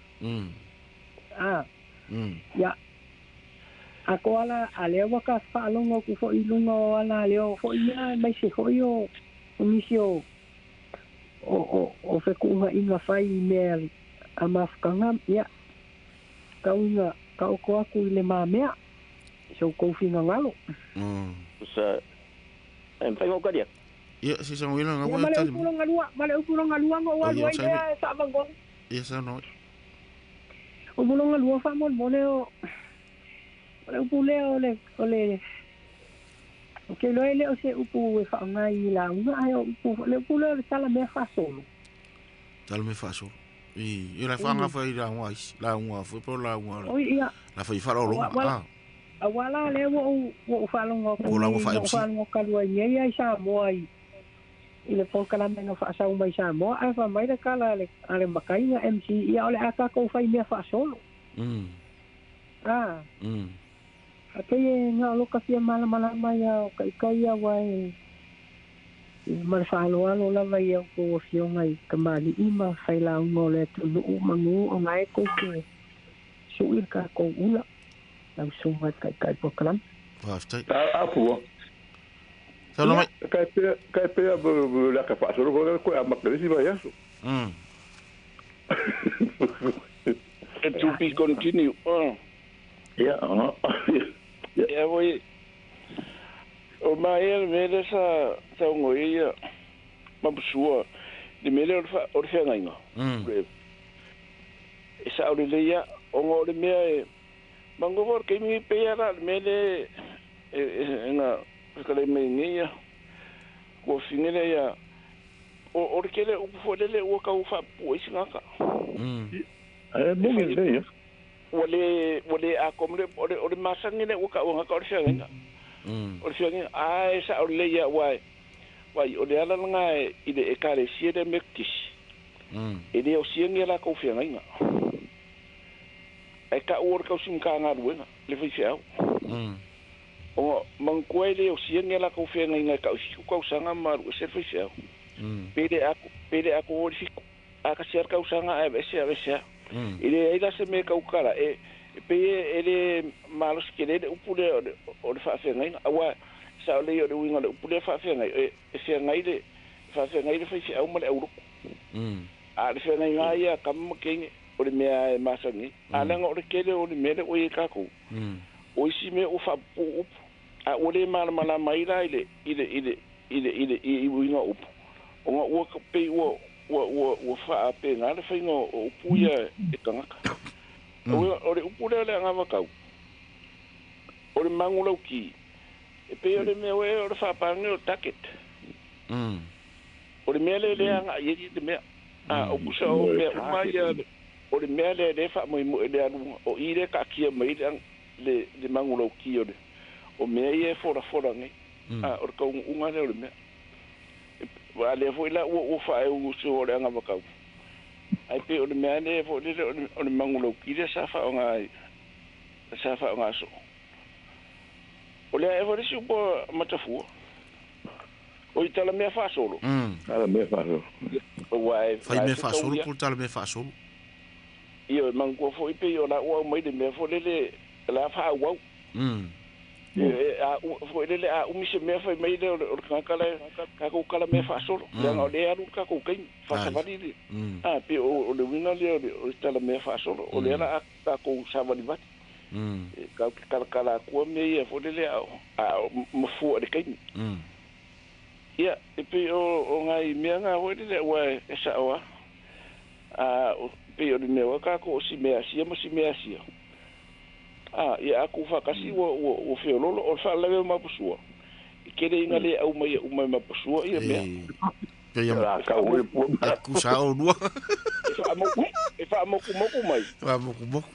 A ia a ko ala a lea ua ka faalogo aku foʻi i luga o ala lea foʻi ia mai se foʻi o o nisi o o o o fekuʻugaʻiga fai i mea a mafukaga ia tauiga taoto aku i le mamea i so outou finagalo. Sa e mafai ona ou tali atu. Ia se sangoina Ia nga ma ua le tali upu mai. loga lua ma le upu loga lua na ou O alu ia ai sauni. lea e faavagoga. Ia saunoa. O bulonga lua fa mo mo le o le upu lea o le o le o ke loe le o se upu e whaangai la unga ai o upu le upu lea o le tala mea whaasolo. Tala mea whaasolo. I la whaanga whai la unga isi, la unga fo po la unga. Oi ia. La whai whara o longa. A wala le wo wo whalonga ko la unga wha MC. Whalonga kalua i ai sa moa i le polokalame na faasau mai Samoa ae faamai le kala a le makaiga MC ia o le a takou fai mea faasolo. A. A pei e galo ka fia malamalama ia o kaikai ia ua e ma le faaloalo lava ia o kou afioga i kamali'i ma failauga o le atunuu magū oga e kou te su'i le takou ula lau suga i le kaikai polokalame. Faafetai. Afua. Saunoa mai. Kai pea kai pea le aka faasolo ko ko a makalisi vai aso. To be continue. Yeah. Ia voi o mai e mele sa taungo ia mapusua le mele o le feagaiga. E sa o le leia o ngo le mea e mango for ke mi pe ala le mele e nga ka le me ngia ko fingele ia o le kele u fo le o ka u fa pu isi ngaka. E mo me le o le a kom le o le masangi le o ka o ngaka o le feagaiga. O le feagaiga a sa o le ia wai wai o le ala nga i le ekalesia le mektisi. E le o siangi la ko feagaiga. E ka o ka sim ka ngaruenga le fai feau. O mangkue le o siangi la ko feagaiga ka o ka sanga maru se fai feau. Pele ako o fiku. A ka siar ka usanga e se a se. Ile ila se me ka ukala e pe ele malos ke le upule o le faafeagaiga aua sa le o le uiga le upule faafeagai e feagai le faafeagai le fai feau ma le auluku. A le feagaiga ia kama kenge o le mea e masagi a laga o le kele o le mea le o ie kakou. O isi mea o faapupu upu a ua lē malamalama ai la i le i le i le i le i le i uiga upu ona ua pei ua ua ua ua faapega le faiga o upu ia e tagata. O le upu lea o le agavakau o le magulauki e pei o le mea oe o le faapalagi o le target. O le mea lea lea agai ai le mea a o pusa o mea uma ia o le mea lea lea faamoemoe le aluga o i le kaakia mai le le magulauki o le o mea ia e folafola nei a o le kauguuga lea o le mea. Wa le foi la ua faaeu usu o le agavakau ai pe o le mea le foi le o le magulauki le sa faaaoga ai sa faaaoga so. O le e foi le si upu matafua o i tala mea faasolo. Tala mea faasolo. Ua e fai mea faasolo po tala mea faasolo. Ia mangua foi pe o la ua mai le mea foi le la faauau. A foi le a umi se mea fai mai le o le kaka le ka ko kala mea faasolo. Le o le alu ka ko kai faasavali le. A pe o le uiga le o tala mea faasolo. O le ala a ka ko savali vati. Ka kala kala kua mea ia foi le a mafua le kai. Ia e pe o ngai mea ngā foi le ua e sa oa. A pe o le mea ka ko si mea sia mo si mea sia. A ia aku whakasi ua ua feololo o le faalawe mapusua. I kele inga le au mai umai mapusua ia mea. Pe ia e kusa o lua. E whaamokumoku mai. Whaamokumoku.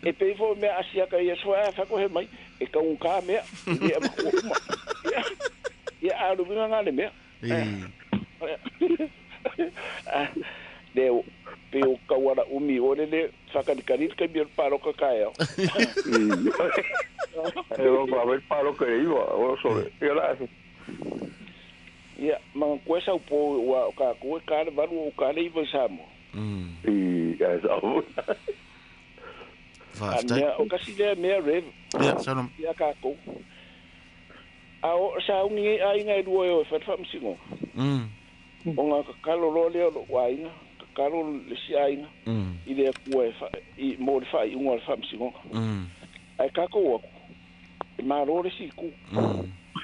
E pei fo mea asiaka ia soa a whakohe mai. E kaunga mea. I le amakua uma. Ia a ruwinga ngā le mea. Le pe o kauara umi o le le whakanikari kai mea paroka kai au. E o ka paroka e iwa o sore. Ia la. Ia mga koe sau po ua o ka koe ka le valu o ka le iwa i Samoa. I a Samoa. Faafetai. O kasi lea mea rev. Ia saunoa. Ia kākou. A o saungi e aiga e lua e o e whatuwhamsingo. O ngā kakalo loa lea o lo aiga, kakalo le si aiga, i lea kua e i mō le whai unga le whamsingonga. Ai kākou aku, e māro le si ku.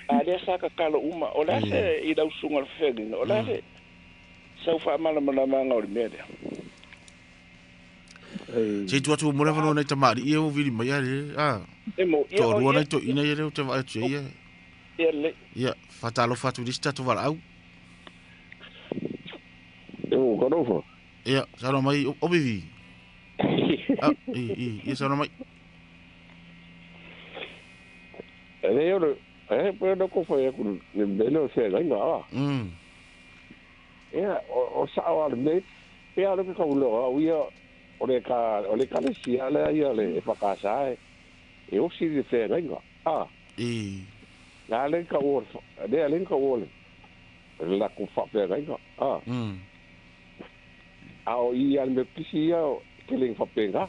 A lea sa kakalo uma, o lea se i lausunga le whenginga, o lea se sau whaamalamalama o le mea lea. Se tu atu mo le whanau nei tamari ia o vili mai ale. Ah. E mo ia. To rua nei to ina ia leo te vai atu ia. Ia le. Ia, whatalofa atu lista to walaau. E o kalofa. Ia, saunoa mai o Vivi. Ah, i, ia saunoa mai. E le ore, e pe no ko fai ku le mele o se gainga a. Ia, o sa o le me, pe a le ka ulo o ia o le ka le sia le ia le whakasa e. E o si le se gainga. Ah. I. La le ka o le le ka o le. La ku fa fe gainga. Ah. A o i al me pisi ia ke le fa penga.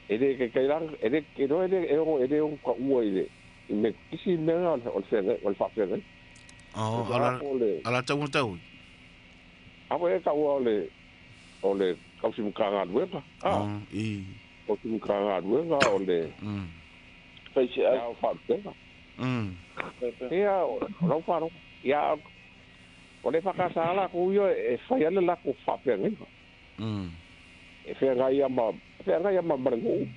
E le ke kai lang e le ke no e le e o e le o ka ua i le me pisi me o le fe o le fa fe. Oh, ala tau tau. A o e ka ua o le kausi mukanga luenga. Ah. I. Kausi mukanga luenga o le. Faisi ai o fa penga. Ia o lau faro. Ia o le whakasala ko ia e whai ana la ko whapea. E whea ia ma marangu.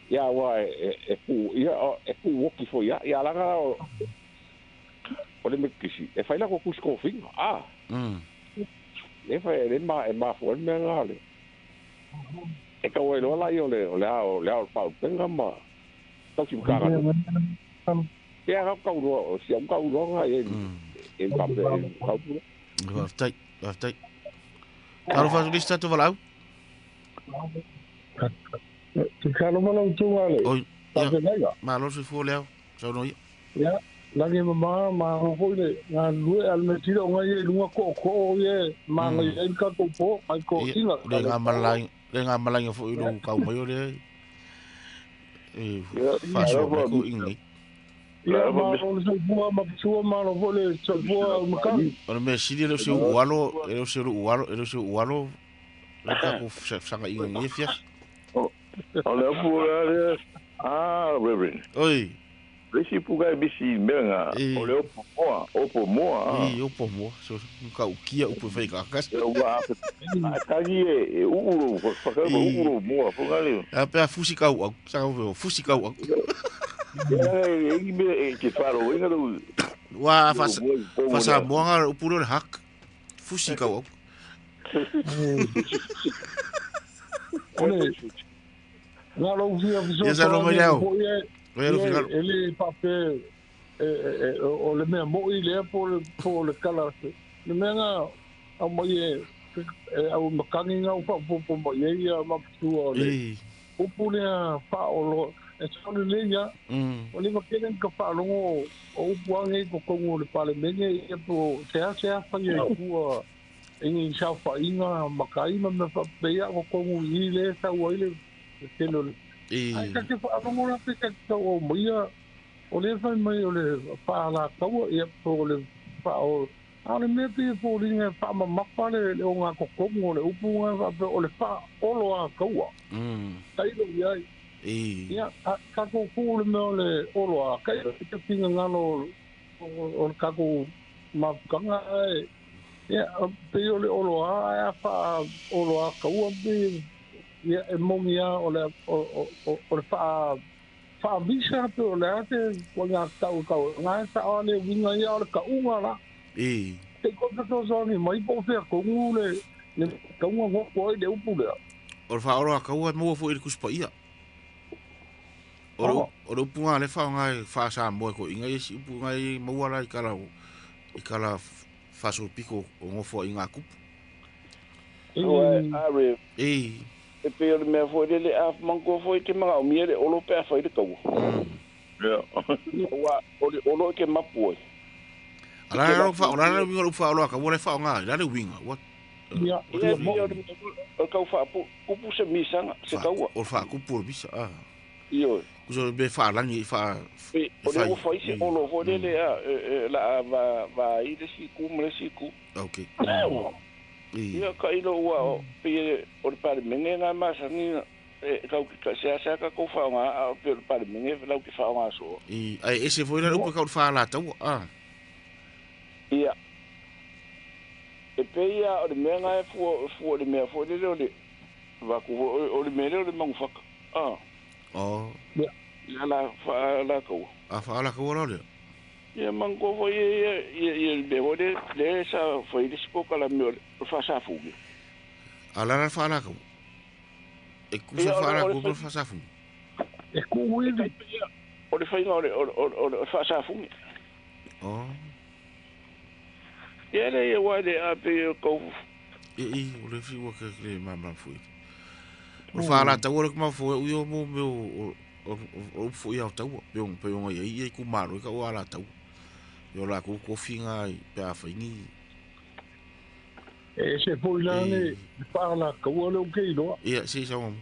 Ia wa e pu ia e pu woki fo ia ia langa o le mekisi. E whai la ko kusko finga. Ah. E whai e ma e ma fo me ngale. E ka wai lola ia o le o le ao le ao pau penga ma. Tau si mukanga. Ia ka kau roa si au kau roa ngai e e pape kau pura. Waftai, waftai. Talofa atu lista tu walau. Te kalo malau tunga le. Oi. Malo si fua leo. Sauno ia. Ia, lagi mama ma hoi le ngā lue al me tira o ngai e lunga ko ko ye ma ngai e ka ko po ai ko inga. Le ngā malainga fo i lu kau mai o le. E faso mai ko ingi. Ia ma o le soifua ma sua ma lo fo le soifua makani. O le mea sili e leo se ualo, e leo se ualo, e leo se ualo. Le ka ko sanga inga ngi fia. O le apu le ah Reverend. Oi. Le si puga e bisi menga o le opo moa, opo moa. I opo moa, so ka ukia upo fai ka kas. Ua a kagi e uuro, whakau uuro moa fongale. A pe a fusi kau au, sanga fusi kau au. E i me e te wharo inga ru. Wa fasa moanga upuro le hak. Fusi kau au. Ole. Ngā rau fia fiso. Yes, alo mai leo. E le pape o le mea moi lea po le kala. Le mea ngā au mai e au makangi ngā upa po mai e ia maputua o le. Upu lea whaolo. E saone le ia. O le makere ka whaalongo o upu ange ko kongo le palemenge ia po sea sea whai e kua e ngi sau whainga makaima me whapea ko kongo i le sau ai le telo. Ai ka te whaalongo la te ka tau o maia o le whai mai o le whaala kaua ia po le whao. A le mea pia po ringa whaamamapa le o ngā kokongo le upu ngā whape o le whaolo a kaua. Tailo iai. Ia, ka kōkō le mea o le olo a kai te pinga ngalo o le kako mapukanga e. Ia, pe o le olo a, a wha olo a kaua pe ia e mongi a o le wha whaavisa pe o le ate ko ngā tau kau. Ngā sa o le winga ia o le kaunga la. Te kota tō mai po whea kongu le kaunga ngoko ai le upu lea. O le wha olo a kaua e maua fo i le kuspa ia. O le upu ngā le wha ngai wha moe ko inga i si upu ngai maua la i kala whasolopiko o ngofo i ngā kupu. Oe, are. E pe o le mea foi le a manko foi te manga o mia le olo pe a whai le kaua. Ia. Ua, o le olo e ke mapu oi. Ala le winga le upu wha olo a kaua le wha o ngā, la le winga. Ia, ia, o kau wha kupu se misanga, se kaua. O wha kupu o le misa, a. Io. Kuso be wha langi, wha... O le o whai se olo foi le a, la va i le siku, ma le siku. Ok. Ia ka ilo ua o pe o le palemenge ngā masani e kau ki ka sea sea ka kou whaonga a o pe o le palemenge lau ki whaonga soa. Ai ese foi la upu kau wha la tau a. Ia. E pe ia o le mea ngā e fua le mea foi le o le Vaku o le mele o le mangufaka. Ah. Oh. Ia. Ia la whaala kaua. A whaala kaua la lea? Ia mango foi ia ia ia le mea le le sa foi le sipo kala me o le whasafungi. A la la whaala kaua? E kusa whaala kaua ma whasafungi? E ku uili. O le whainga o le whasafungi. Oh. Ia le ia wai le a pe o kau. Ia i, o le whiua ke le mamram fui. O le whaala taua le kuma fo e uio mo me o o upu ia o taua. Pe onga ia ia i kumaro i ka o ala taua. Ia la ku kofi ngā i pe a whaingi. E se foi la ne whaala kaua le o kei loa. Ia, se sa mamu.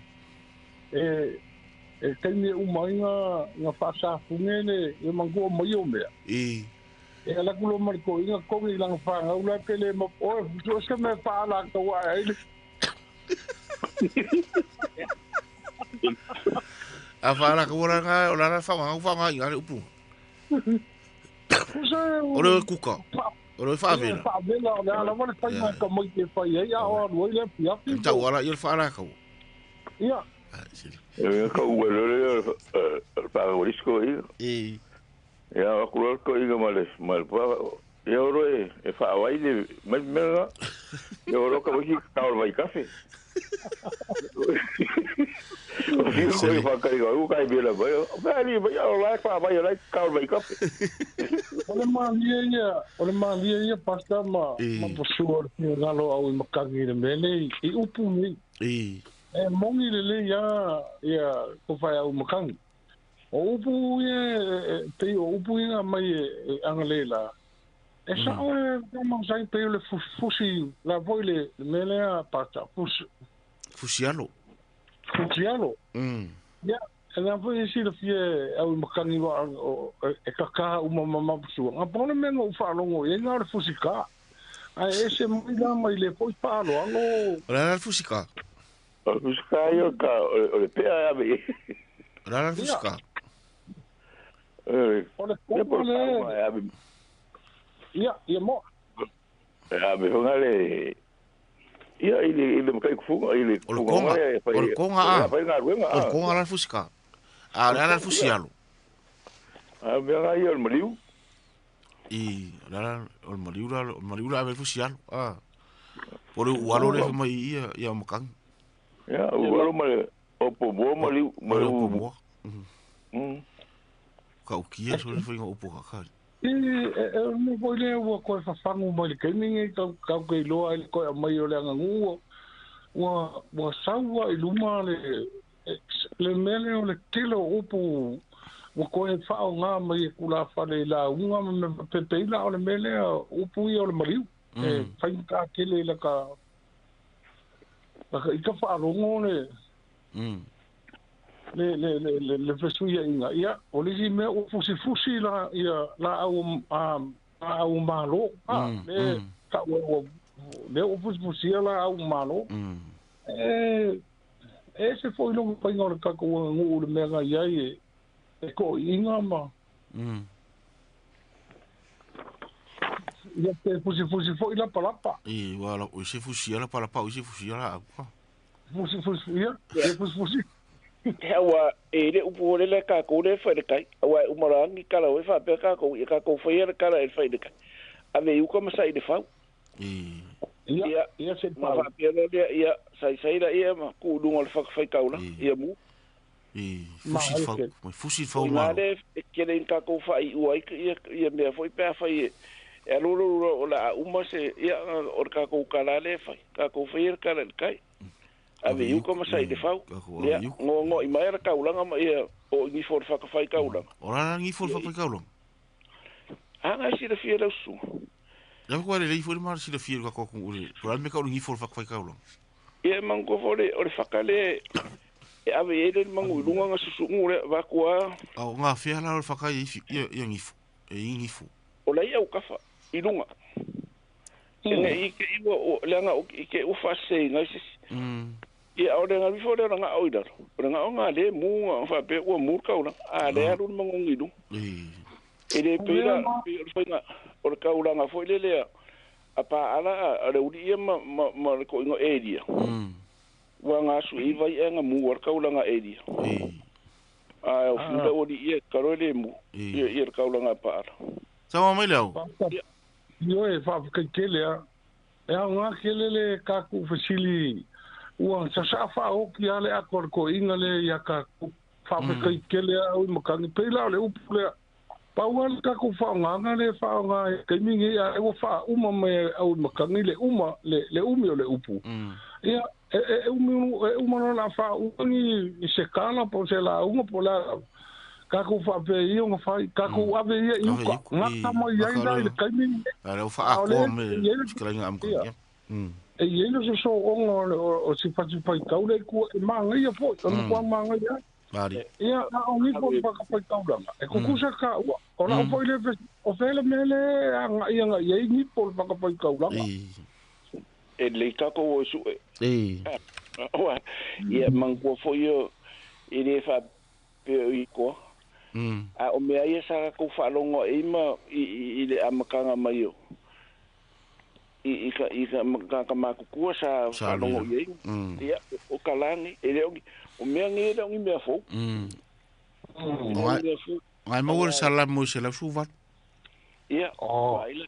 E teime umai ngā whasafunge le e mangua mai o mea. I. E ala kulo mariko inga kongi langa whangau la pele ma oe futu se me whaala kaua ai le. A whaala kaua la ngā o la la whangau whangau i ngā le upu. O le kuka. O le whaavela. Whaavela o le ala wale whai mai ka mai te whai ai a o alu ai le piapi. Tau ala i le whaala kaua. Ia. E ka ua le le whaangorisko i. E. Ia aku ko inga male mal pa ia oro e whaawai le mai mea ia oro ka wiki ka oro vai kafe. O whiu ko i whakari ka u kai bela mai. Whaali mai o lai whaawai lai ka oro vai kafe. O le malia ia pasta ma posua o ngalo au i makangi le mele i upu ni. E mongi le le ia ko whai au makangi. O upu ia, te o upu ia mai e angalela. E sa o e mangsai pe o le fusi, la voi le melea pata, fusi. Fusialo. Fusialo. Ia, e la voi e sila fie au i makangi wa e kakaha uma mamapusua. Ngā pone menga u whaalongo, e ngā o le fusi ka. Ai e se mai la mai le poi whaalo ango. O la la fusi ka? O le fusi ka ia ka, o le pea ea me. O la la fusi ka? O le kopo le. Ia, ia mo. Ia, me honga le. Ia, i le makai kufunga, i le kufunga. O le konga a. O le konga la fusika. A le ala fusialo. A mea ngā ia o le maliu. I, o le maliu la, o le maliu la ave fusialo. A. O le ualo le mai ia, ia o makangi. Ia, ualo ma le, o pomoa maliu. O le pomoa. Ka ukia so le whainga upo kakari. E mo voi lea ua koe whawhangu mai le keimingi kau kei loa i le koe a mai o le angangu ua saua i luma le mele o le tele o upu ua koe whao ngā mai e kula whale i la unga me pepeila o le mele upu ia o le mariu. E whainga tele i laka i ka whaarongo le le fesuia inga ia o le si mea o fusi fusi la ia la au malo le ka o le o fusi fusi la au malo e se foi longo painga o ka ko ngu le mea ia e ko inga ma ia te fusi fusi foi la palapa e wala o se fusi la palapa o se fusi la fusi fusi ia e fusi fusi Aua e le upu le ka ko le fa le kai aua umarangi kala o fa pe ka ko i ka ko fa ia kala e fa le kai ave uka masai le fau e ia ia se pa fa pe le ia sai sai la ia ma ku lunga le fa fa kaula ia mu e fusi fau fusi fau ma le ke le ka ko fa i ua ia ia me foi pe fa i e lo lo la uma se ia o ka ko kala le fa ka ko fa ia kala le kai ave iuka masai le fau. Ia, ngo i mai ara kaulanga ma ia o ngi fo whakawhai kaulanga. O rara ngi fo whakawhai kaulanga? Anga i sila fia lau su. Ia kua le lei fo le mara sila fia ka kua kung ure. Pura me ka uru ngi fo whakawhai kaulanga. Ia mangu fo le o le whakale e ave e le mangu i lunga nga susungu le wakua. Au ngā whia la o le whakai ia ngi fo. E i ngi fo. O lei au kawha i lunga. E i ke iwa o leanga o i ke uwha se ngai sisi. Ia o le ngā wifo le ngā oi lalo. O le ngā o ngā le mū ngā whapea ua mū kaula. A le aru le mangongi lunga. E le pera o le kaulanga foi le lea a pa ala a le uri ia ma le ko ingo e lia. Ua gasu i vai e nga mu o le kaulaga elia. A o fiu lau ali ia karo le mu. Ia ia le kaulaga paala. Sama mai le au. Ioe, faafetai a. E aoga tele le tatou fesili ua sasaa faaoki a le ato a le toeaina lea ia tatou. Faafetai tele a au i matagi. Pei la o le upu lea. Pau lava le tatou faaaogaga lea e faaaoga i le taimi lenei a ua faauma mai e au i matagi le uma le umi o le upu. Ia, e umi e uma loa o le a faauma ni se tala po o se lauga po o le a lava. Tatou faapea ia ona fai, tatou ave ia i uka, gata mai ai la i le taimi lenei. A lea ua faaatoa me fetalaiga amatagia. Ia, e i ai le sosooga o si fasifaitau lea i tua, e manaia foi, o le matua manaia ai. Ia, a o nifo o le fatafaitaulaga, e tutusa taua. O lau foi lea fesili, o fea le mea lea e agai agai i ai nifo o le fatafaitaulaga? E lelei tatou o e sue. Ia, manatua foi e le faapea o i koa. A o mea ia sa tatou faalogo ai ma i le amataga mai o i ka i ka tagata matutua sa faalogo i ai. Ia, o kalani, e le o ni, o mea nei e le o ni mea fou. O mea fou. Ngai maua le salamo i 118. Ia, vaai la.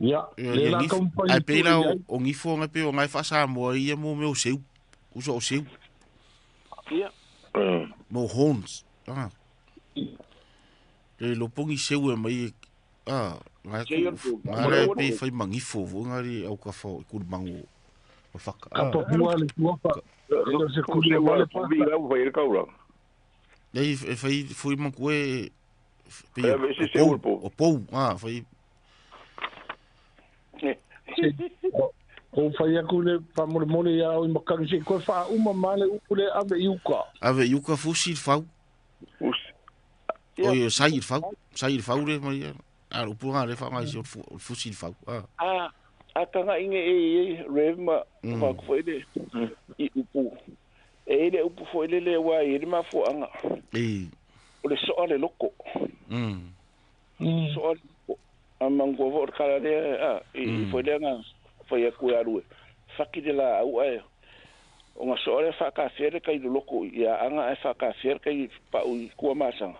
Ia, le la taumafai Ai pei la o gifo ngai pei o ngai faa-Samoa ia mo mea o seu. Uso o seu. Ia. Mo horns. Ah. Le lopongi seu e mai ah ngai ku ngai le pe fai mangifo fo ngai le au ka fo ku mangu o whaka. Ka papua le tuafa. E le se kuri o le pa. Vi lau fai le kaura. Nei e fai fui manku e pe o pou ah fai Ko fai aku le faamolemole ia au i matagi se i toe faauma ma le upu lea ave i uka. Ave i uka fusi le fau. Fusi. Oi, sai le fau. Sai le fau le mai. A le upu ngā le whangai si o le fusi le fau. A, a tanga inge e i rev ma whaku foi le i upu. E i le upu foi le le wā i le mafuaanga. O le soa le loko. Soa le loko. A mangua fo le kala lea, a, i foi lea ngā whai aku e alu e. Whaki le la au ae. O ngā soa lea whakawhea le kai loko i a anga ae whakawhea le kai pau i kua masanga.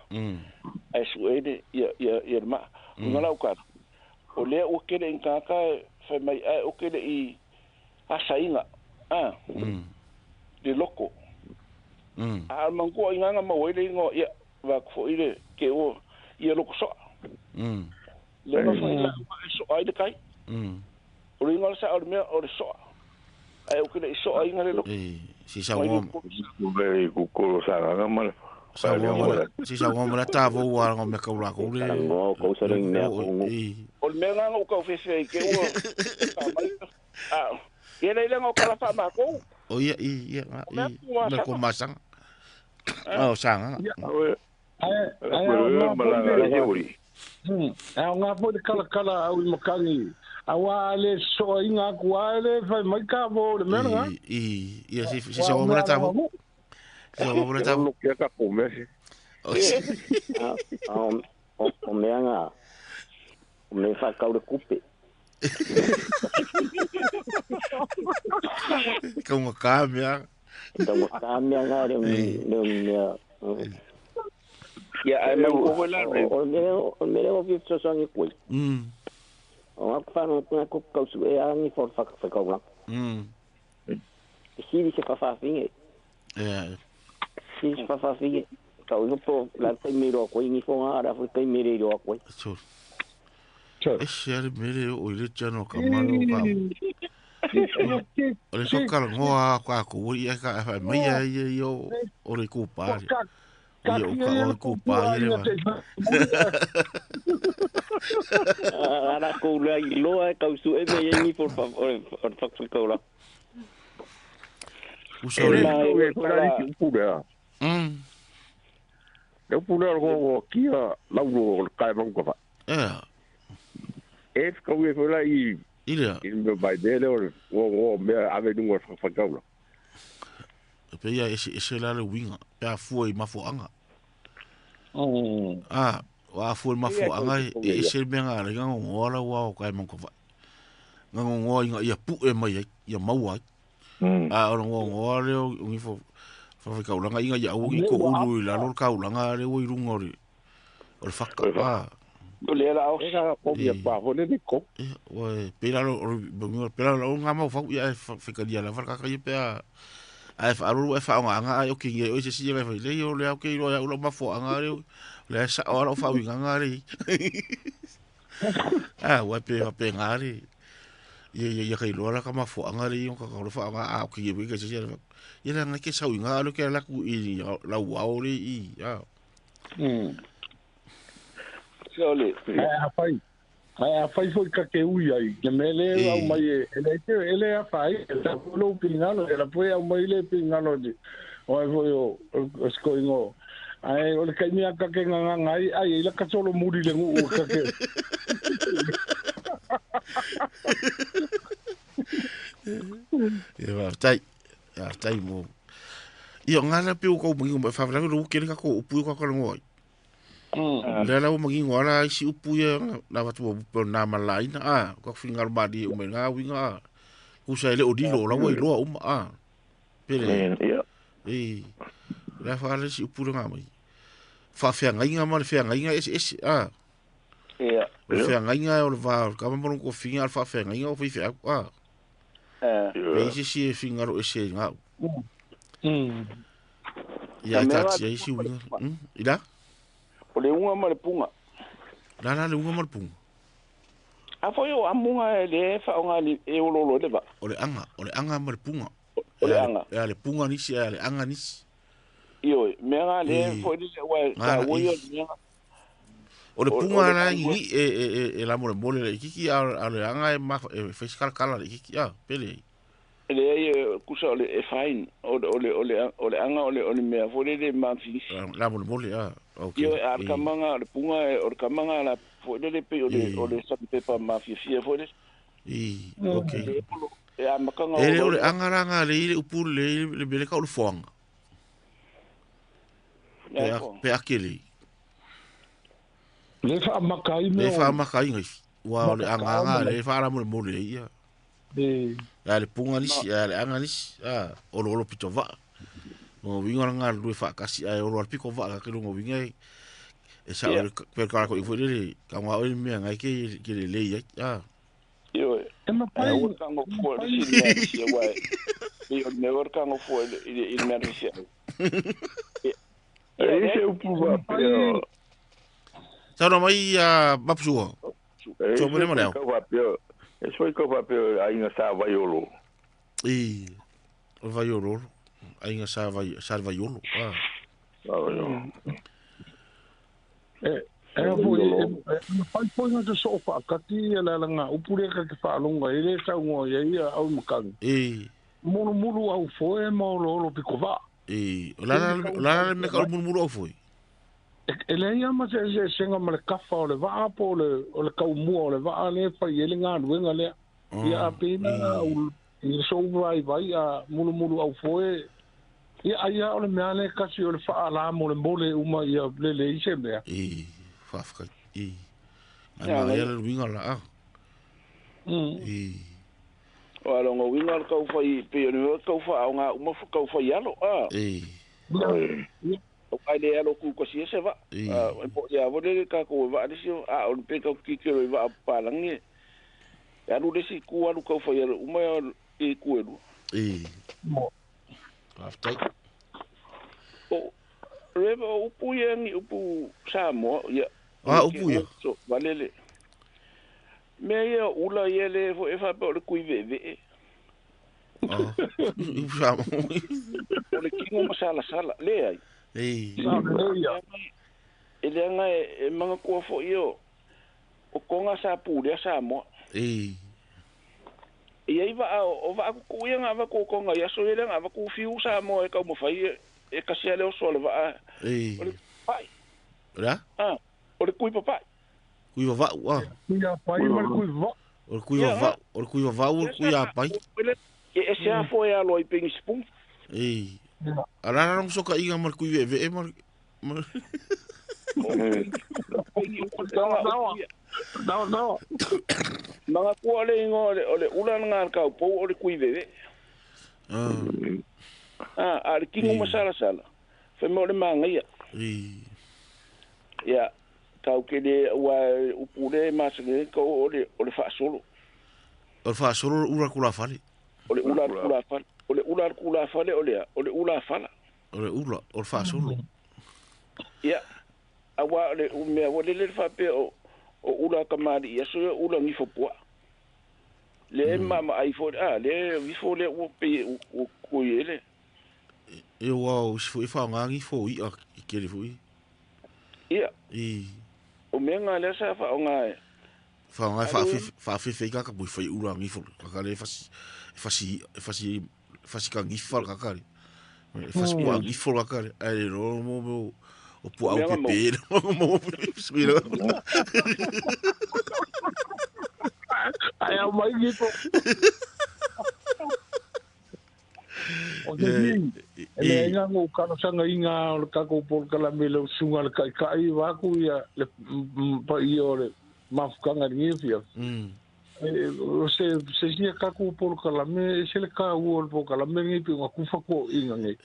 Ae su e le ia, ia, ia le maa. O ngā lau kala. O lea ua kele i ngāka e whai mai ae o kele i asainga. A. Le loko. A mangua i ngānga mau e le ingoa ia. Wāku fo i le ke o ia loko soa. Le ma whai la e soa ai le kai. O le ingoa le sa o le mea o le soa. Ae o kele i soa inga le loko. Si sa ngom. Ku kukolo sa nganga ma le. Sa ngom si sa ngom la ta vo wa ngom me ka ula ko le. Ngo ko sa ring mea ko ngu. O le mea nganga o kau whewhea i ke ua. Ka mai. A. Ia le lenga o kala wha ma kou. O ia i ia i me ko masanga. O sanga. Ae ao ngā foi le kalakala au i makangi. Aua le soa inga aku a le fai mai ka mo le mea nga. I ia si si sa mo ta mo. Si sa mo ta mo. Kia ka ko me. O mea nga. O mea whakau le kupe. Ka unga ka mea. Ka unga ka mea nga le mea. Ia ai mau ko wela re. O mea o whitu soangi koe. O ngā whanau ngā kuku kausu e angi for whakaulanga. E siri se whawhawhinge. Siri se whawhawhinge. Kau iho po la kai mero koe ngi fo ngā ara kai mere roa koe. E se are mere o ile tano ka mano ka. O le whakara ngoa ka ko ia ka whai mai ia ia o le kūpā. Ia o ka o kūpā ia le Ara ko ula i loa e kausu e me ngi fo whakakaula. Usa o le. Le upu lea o kia laulo o le kai mangu ka wha. E whakau e whai i Irea. I mea mai mea lea o mea ave nunga o whakaula. E pei ia ese ese la le uiga pe a fua i mafuaanga. A, o a fua i mafuaanga e ese le mea nga le ngangongoa la ua o kai mangu ka whai. Ngangongoa inga ia pu'e mai ai, ia maua ai. A o le ngoa le o ngi fo fa kaulanga inga ia au i ko ulu i lalo kaulanga le o i lunga o le faka. A. O le la o. E ka ko ia pa fo le ko. O pe la o pe la o ngā mau fau ia e whekaria la whakaka ia pea ai whaaruru e whaonga ai o kingi o se sia whai le o le au ke iro ia ula mafo anga le le sa o ala o whauinga ngā le. Ah, wa pe wa pe ngā le. Ia ia ia kai loa la ka mafo anga le o ka ka lo whaonga a o kingi e ke se sia ia la ngai ke sau inga alo ke la ku i la wao le i. Ah. So le. A fai. A fai foi ka ke ui ai. Ke mele au mai e le ele a fai e ta lo pingalo e la poi au mai le pingalo ni. O ai foi o sko ingo. Ai o le kai mea ka ke nganga ngai ai ila ka solo muri le ngu ka ke. Ia va tai. A tai mo. Ia ngala pe o ko mangi mo fa la lo ke le ka ko upu ka ka ngoi. Le la o mangi ngora ai si upu ia na watu o na malaina a ko fingaru madi o me ngā winga a. Kusa ele o dilo la wai loa uma a. Pele. Ia. E la fa le si upu ngā mai. Fa feangainga ma le feangainga ese ese a. Ia. Le feangainga o le va ka mo ko finga fa feangainga o fi fe a. E se si e fingaru ese ngā. Ia ta ti ai si winga. Ila? O le unga ma le punga. La le unga ma le punga. A foi o amunga e le whaonga li e ololo le va. O le anga ma le punga. O le anga. E a le punga nisi, e a le anga nisi. Io, mea ngā le foi le ua ta ua o mea. O le punga la ngi e la mole mole le kiki a le anga e ma e fiskal kala le kiki a pele. Le ai kusa o le e fine o le anga o le mea foi le ma fisi. La mole mole a. Okay. Io a kamanga le punga o le kamanga la foi le pe o le pepa mafia fia foi le. I okay. E a makanga o le anga ranga le ile upu le le bele ka o le foanga. Pe akele. Le fa makai me. Le fa makai ngai. Wa o le anga anga le fa la mole mole ia. E a le punga nisi a le anga nisi a o lo pito va. No winga nga lu fa kasi ai o lo piko va ka lo winga e sa o pe ka ko ifo le ka ngwa o me ngai ke ke le le ia a io e ma pai o ka ngo fo le si me si wa e o me ka ngo fo le il me si e se o pu va sa no mai a bapsua so mo le mo e so ko va pe ai nga sa vaiolo e o vaiolo ai nga sa vai sa vaiolo a e foi pai foi nga so fa kati la la nga upure ka ke fa longa ele sa ngo ia ia au makang e mulu mulu au foi mo lo lo piko va e la la me ka mulu mulu au foi e le ia ma se se nga ma le kafa o le va po le o le kau mua o le va le fa ele nga luenga le ia a pena o i so vai vai a mulu mulu au foi ia ia o le mea le kasi o le whaala mo le mole uma ia le le ise mea. E, whawhaka, e. Ai maa ia le winga la a. E. O alo ngā winga le kau whai, pe o le kau wha au ngā uma kau whai alo, a. E. O kai le alo ku kasi ese va. E. Ia vole le kako e va alisi, a o le pe kau kikero e va a palangi. E alu lesi ku alu kau whai alo, uma e ku elu. E. Whawhaka. O reva upu ia ngi upu Samoa ia. Ah upu ia. So valele. Me ia ula ia le fo e fa pe o le kui veve. Ah. Upu Samoa. O le kingo masala sala le ai. Ei. E le anga e manga kua fo io. O konga sa pu le Samoa. Ei. Ia iwa o va ku ia nga va ku konga ia so ile nga va ku fiu Samoa e ka mo fai e kasi ale o so le va. Ei. O le pai. Ra? Ah, o le kui papai. Kui va wa. Kui a pai ma kui va. O kui va, o kui va o kui a pai. E se a foi a loi pengi spung. Ei. Ala rong so ka inga ma kui ve ma. No no. Mga kua le ingo o le ula nga ka po o le kui veve. A le tigo masalasala fai mai o le magaia. Ia tau ke le ua upu le masani ai ka o le faasolo. O le faasolo o le ula kulafale. O le ula kulafale. O le ula kulafale o le o le ula fala. O le ula, o le faasolo. Ia aua o le mea ua lele le faapea o ula kamali'i aso ia ula gifo puaa. Le maamaai foi le gifo lea ua pei ua koi ai le. E ua o isi foi faaaoga gifo i'a i kele foi. Ia. O mea ngā lea sa faaaoga e. Faaaoga e faafefe ai kaka pui fai ula gifo kaka le fasi fasi fasi fasi ka gifa kaka le. Fasi pua gifo kaka le. Ai le ro mo mo o pua au pepe mo mo. Ai au mai gifo. O te e le inga ngo kano sanga inga o le kako polokalame le usuga le ka'ika'i vaku ia le paia o le mafukanga i legi afiafi. O se sia kako polokalame e se le kāua o le polokalame lenei pe uga kufa ko'o'iga nei.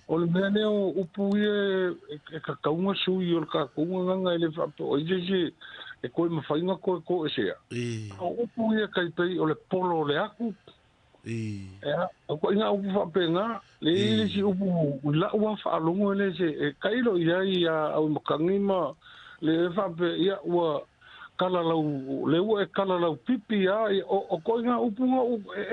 O le mea lea o upu ia e kakauga sui o le kakouga gaga e le fa'ape'o ai se isi e koe mafaiga koe ko'esea. O upu ia kaipei o le polo o le aku. Ia, o ko'iga upu fa'apegā, le le si upu la'u a fa'alogo e le se e kailo i ai ia au makagi ma le fa'ape ia ua kala lau le ua e kala lau pipi a o ko'iga upu ga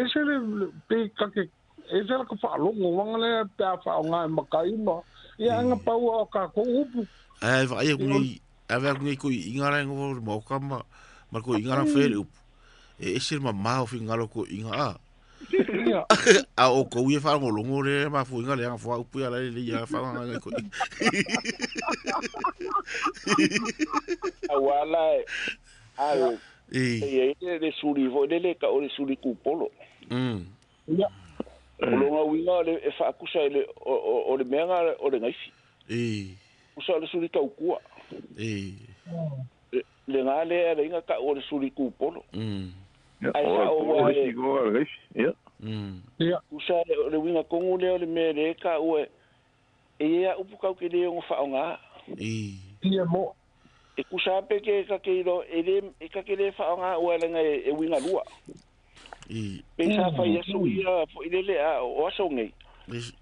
ese le pe kake ese la ka fa'alogo waga lea pe a fa'aoga e makai ma ia aga paua o kakou upu. Ae va'ai aku nei ave aku nei ko'i'iga lae gofa maoka ma ma ko'i'iga la faia le upu. E ese le mamā o figalo ko'i'iga a. A o kou ia faalogologo le mafuiga le agafoa upu ia la le ia faagaga ko'i. Aua la a e i le suli foi lele ka o le suli kupolo. Ia. O longa uiga le e faakusa i le o le mea o le gaifi. Kusa o le suli taukua. Le ngā le a le inga ka o le suli kupolo. Ai sa o ua e. Ia. Kusa o le uiga kongu lea o le mea le ka ua e ia upu kau ke le o whaonga. Ia mo. E kusa pe ke ka ke ilo e le e ka ke le whaonga ua lenga e uiga lua. Pe sa whai aso ia fo i lele a o aso ngei.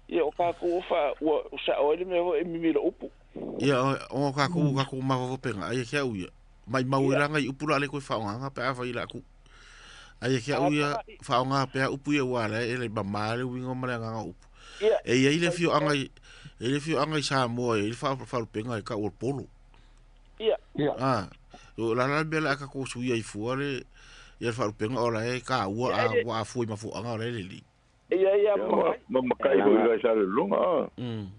Ia o kākou o wha ua sa o ele mea e mimilo upu. Ia o kākou kākou mawawapenga ai kia uia. Mai mau i ranga i upu la le koe whaonga pe a whai la ku. Ai kia uia whaonga pe a upu ia ua le e le mamā le uinga ma le anganga upu. E ia i le fio anga i e le fio anga i Samoa e le wharupenga e ka o polo. Ia. Ah, o la la mea la ka ko suia i fua le ia wharupenga o la e ka ua a ua fui mafuanga o le leli. Ia ia ma makai fo i sa le longa.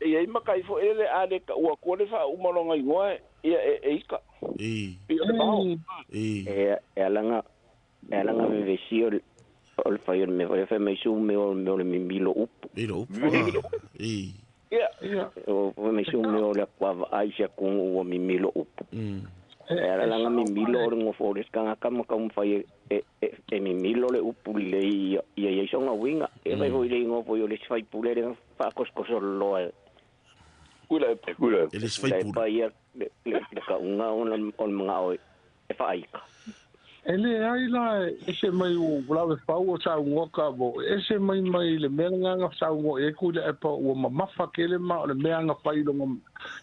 Ia i makai fo ele a le ka ua ko le fa umalonga ingoa ia e ika. E E alanga vevesi o le fai o le mea fai mai su mea o le mimilo upu. Milo upu. E. Ia. O fai mai su mea o le akua ai sia kungu ua mimilo upu. E alanga mimilo o le ngofo o le skanga kama ka umfai e mimilo le upu le ia ia isonga winga. E fai foi le ngofo o le sfai pule le whaakoskoso loa. Kuila e kuila. E le sfai pule. Pa ia le kaunga o le mga o e whaaika. E le ai la ese mai o lawe pau o saungoa ka mo ese mai mai le mea nganga saungoa e ku le pa ua mamafa kele ma o le mea nga fai longa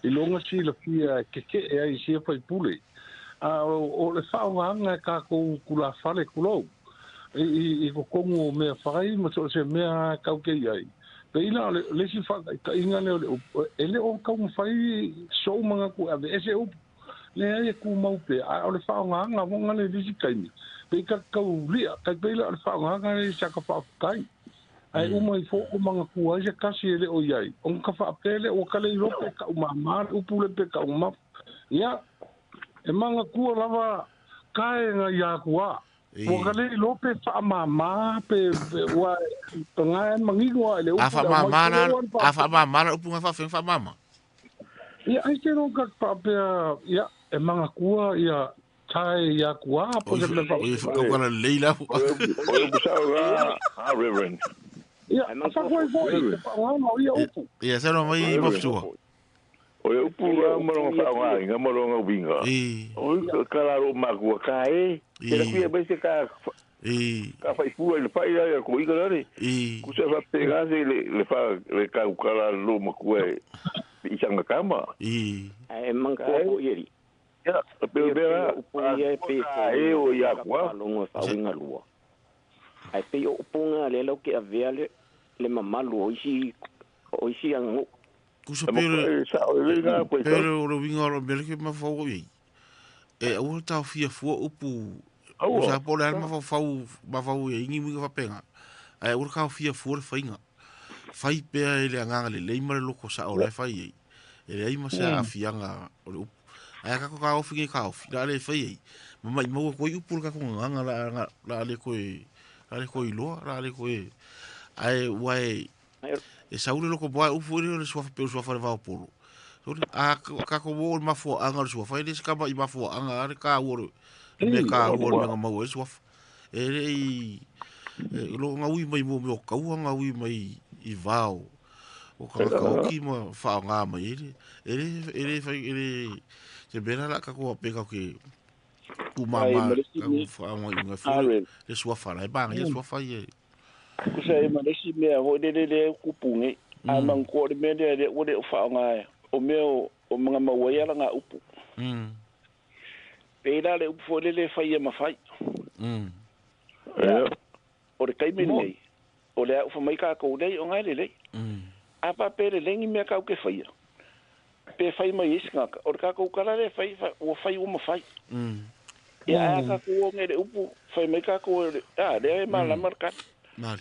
i longa si le fia keke e ai si fai pule. A o le faonga ka ko kula fale kulo. I ko kongo o mea fai ma so se mea kau ke ai. Pe ila le si fa ka inga le e le o kau fai so manga ku ave ese upu. Le ai e ku mau pe a o le whaonga wonga le lisi kaimi. Pe ka kau lia, kai pe ila o le whaonga le sa ka whaokai. Ai uma i fō o manga ku ai se kasi e le o iai. O ka whaapele o ka le irope ka umama, upu le pe ka umama. Ia, e manga kua lava kae ngā ia kua. O ka le irope whaamama pe ua ngā mangigoa e le upu. A whaamama na upu ngā whaawhenga whaamama. Ia, ai te ronga whaapea, ia, e manga kua ia tae ia kua po se le wha. O i whakaukara leila. O e busau rā, a reverend. Ia, fa foi e fa'aogaina o ia upu. Ia saunoa mai Mafutua. O le upu la ma lona fa'aogaina ma lona uiga. O le kalalo makua ka e. Ke la kuia mai se ka ka faifua i le pa'i la ia koiga lale. Kusa fa'apega se le fa le kaukala lo makua e i sanga kama. Ae manatua fo'i e alii. Ia, pe o mea upu ia e pei e o ia kua. Faalogo e faauiga lua. Ae pei o upu ga lea lau ke avea le le mamalu o isi o isi aganuu. Kusa pe o le o le uiga o le mea lea ke mafaufau i ai. E aua le taofia fua upu. Kusa po o le a le mafaufau mafaufau i ai ni uiga faapena. Ae aua le taofia fua le faiga. Fai pea i le agaga lelei ma le loko sa'o la e fai ai. E leai ma se aafiaga o le upu. Ae a tatou taofi nei taofi, o le a le fai ai. Ma maimau atu ai upu o le tatou gagana o le a le toe, o le a le toe iloa, o le a le toe. Ae ua e, e sau le loko moa e upu foi lea o le suafa pei o le suafa o le vaopolo. A tatou o i le mafuaaga o le suafa, e le o se tama i mafuaaga lava le taua o le mea taua o le mea na maua ai le suafa. E le i, o lo o gaui mai mo mea o taua, gaui mai i vao o tagata oti ma faaaoga mai ai le, e le, e le fai, e le, se mea la la tatou faapea tatou te tuumama, tatou faaaoga i fua le suafa la e manaia le suafa ia. Kusa e ma le isi mea foi lele lea e tupu nei, a manatua o le mea lea lea ua le o faaaoga o mea o mga maua ai ala upu. Pei la le upu foi lele e fai ia ma fai. Ia, o le taimi lenei, o le a ufa mai tatou lea i oga e lelei. A faapea e lelei ni mea tatou te faia, pe fai mai ai se tagata, o le tatou tala lea e fai, ua fai ua mafai. Ia, ae a tatou o nei i le upu, fai mai tatou e le, a, lea e malama le tala.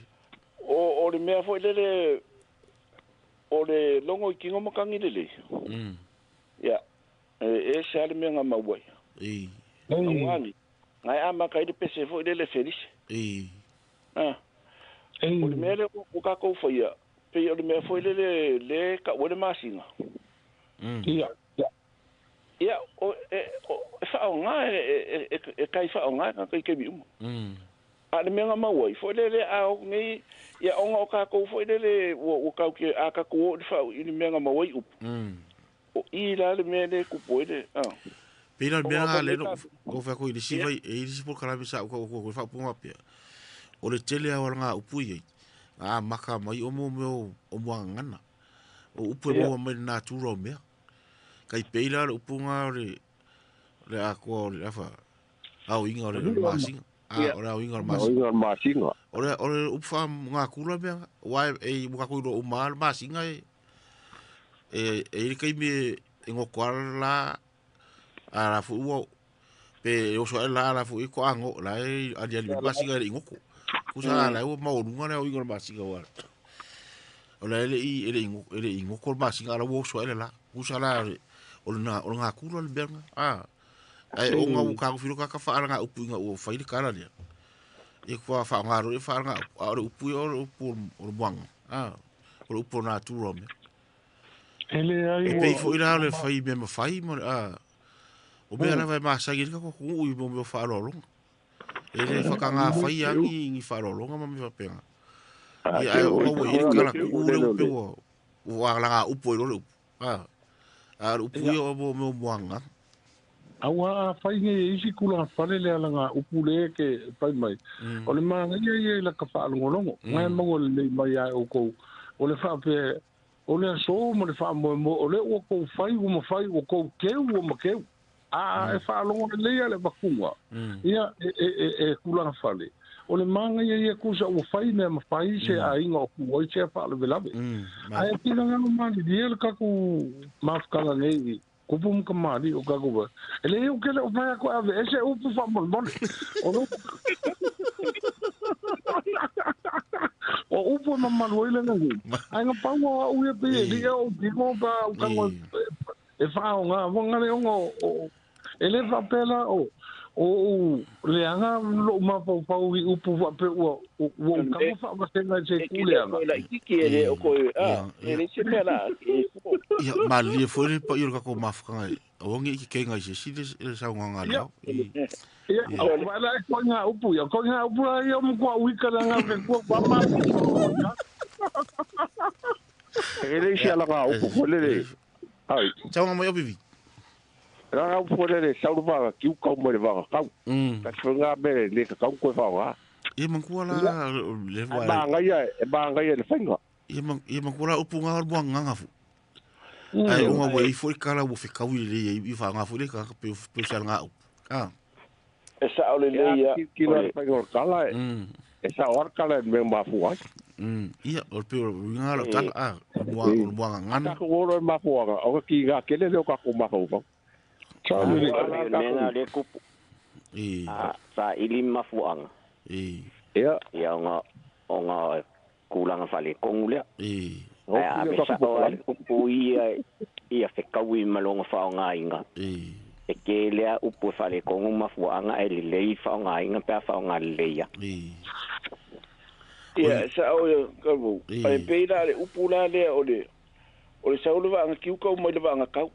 O le mea foi lele, o le logo i tino matagi lelei, ia, e ese lava le mea na maua ai. Aua ni, na e amata ai le pese foi lele Felise. O le mea lea ua tatou faia, pei o le mea foi lele lea e tau ai le masina. Ia. Ia, e faaaoga, e tai faaaoga e tagata i taimi uma. A o le mea na maua ai foi lele a o nei, ia ona o tatou foi lele ua tatou te, a tatou o i le faaui i le mea na maua ai upu, o i la le mea lea e tupu ai le, a. Pei la le mea lena lea na ou fai atu ai i le isi vai, e i ai le isi polokalame sa ou tau atu ai faaupuga faapea, o le tele lava o lana upu i ai, na amata mai o mea o muagagana, o upu e maua mai i le natura o mea. Tai pei la o le upu lena o le, le atoa o le afa, aoiga o le masina. A, o le aoiga o le masina. Aoiga o le masina. O le upu faa-natura mea, aua e ua tatou iloa uma lava le masina e, e i ai le taimi e goto lava le la, a la foi ua, pe oso ae le la, a la foi e toa la e aliali mai le masina e le i goto. Tusa la ua maualuga le aoiga o le masina aua o la e le i, e le i, e le i goto le masina a la ua oso ae le la. Tusa la o le natura le mea lena. A, ae ona ua tagofi loa tagata faalaga upu ina ua fai le tala lea. Ia kua faaaoga loa ia faalaga upu, a o le upu ia o le upu o le moana. A, o le upu o le natura o mea. E leai E pei foi la o le fai mea mafai ma le, a, o mea lava e masani ai le tatou atunuu i mea o faaaloaloga. E le whakangā whai a ni, ni faaaloaloga ma mea faapena. Ia, ae ona ua i ai le tala tuu lea ua pei ua, ua laga upu ai loa le upu. A, a o le upu ia o mea o moana. Aua a fai nei e isi tulafale le alaga upu le ke fai mai. O le manaia ia i laka faalogologo. Ngai maua lelei mai ia e outou. O le faapea, o le aso ma le faamoemoe, o lea ua tou fai ua mafai, ua tou teu ua mateu. A e faalogo lelei a le avatuga, ia e tulafale. O le manaia ia tusa ua fai mea mafai se aiga o ku ai se faalavelave. Ae finagalo malilie le tatou mafutaga nei Kupu ma kamali'i o tatou vai. E leai ou te le o fai atu e aveese upu faamolemole. O le O upu e mamalu ai le gagū. Ae na pau o au ia pei e liʻi ou tino pe a ou tago e faaaoga ua le ona o e le faapea la o ou leaga lo'u mafaufau i upu faapea ua ua ou tago faavasega i se E itu ke le leaga. koe laititi e le o koe, a, e leai se mea la e fua. Ia, malilie foi le paia o le tatou mafutaga e aua ne i tetena i se isi le saunoaga a le Ia, ao. I, ia, ia. o vaai la e koiga upu ia. Koiga upu la ia o matua uika leaga o ke kua kua mafaufau. E le isi ala ngā upu fo lele. Ai. Tau mai o bibi. Ra ngā upu lele sau le vanga kiu kau mai le vanga kau. Ka te ngā mere le ka kau koe whaonga. Ia mangkua la le wa. E maangaia le whainga. Ia mangkua la upu ngā mua nganga fu. Ai onga wa i foi kala wo fekawi le i wha ngā fu le ka pe pe sa ngā upu. Ah. E sa o le le ia. Ki la whainga o kala e. E sa o kala e me mafu ai. Ia o pe o ngā la tala a mua mua ngana. Ka ko ro mafu anga o ki ngā kele le o ka ko mafu fa. Sa le le le kupu. E. A sa ili mafu anga. E. Ia. Ia o ngā kulanga whale kongu lea. E. A me sa o upu ia whekaui malonga whaonga inga. E. E ke lea upu whale kongu mafuanga e lelei whaonga inga pea whaonga leleia. E. Ia, sa o ia, kawu. Ai pēra le upu la lea o le saule vaanga kiukau mai le vaanga kau.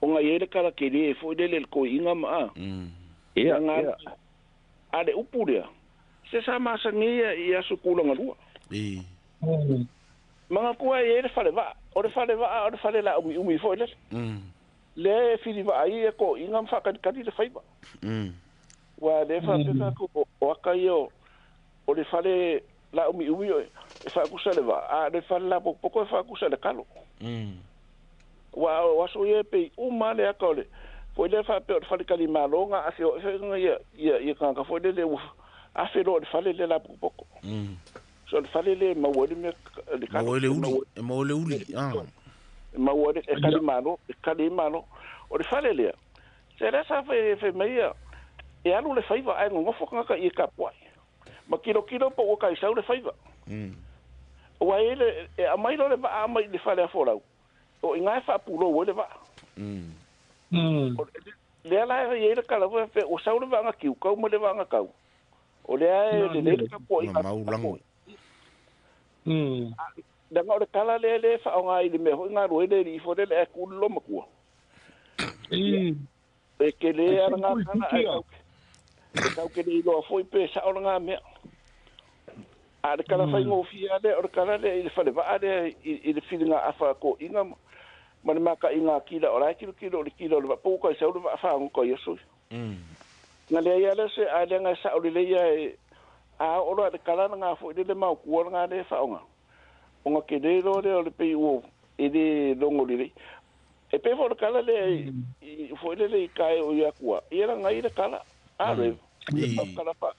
O ngā iele kala ke le e fo le le koi inga maa. Ia, ia. A le upu lea. Se sa masangia i aso kūlanga lua. E. Manga kua e le whale waa. O le whale waa, o le whale la umi umi fo le. Le whiri waa i e ko inga mwhakanikani le whaiwa. Wa le whapeka ko o aka i o le whale la umi umi o e whakusa le waa. A le whale la pokopoko e whakusa le kalo. Wa o aso i e pei uma le aka o le. Foi le whape o le whale kali malonga a se o e whainga ia kanga foi le le a whelo o le whale le la pokopoko. So le whale le maua le mea le kalo. Maua le uli. Maua le e kali malo, e kali malo. O le whale lea. Se lea sa whai mai ia, e alu le whaiwa ai ngongofo kangaka i e kapuai. Ma kilo kilo po ua kaisau le whaiwa. Ua e le, e amai lo le waa amai le whale a wholau. O i ngai whaapulo ua le waa. Lea la e le kala whai o sau le waanga kiu, kau ma le waanga kau. O lea e le le kapua i maulango. Langa o le kala le le whaonga i le mea hoi ngā roe le li ifo le le e kulu lo makua. E ke le ara ngā kala ai kau. E kau ke le iloa foi pe sa o ngā mea. A le kala whai ngōwhia le o le kala le i le whale waa le i le whiringa awha ko inga ma le maka i ngā kila o lai kilo kilo o le kilo o le wapuka i sa o le waawhaango ka ia sui. Nga lea ia le se a lea ngai sa o le leia e a oro a le kala na ngā fo i le mau kua ngā le whaonga. O ngā ke le lo le o le pei uo e le longo le. E pe fo le kala le i fo le le i kai o ia kua. Ia la ngai le kala. A le. Kala pa.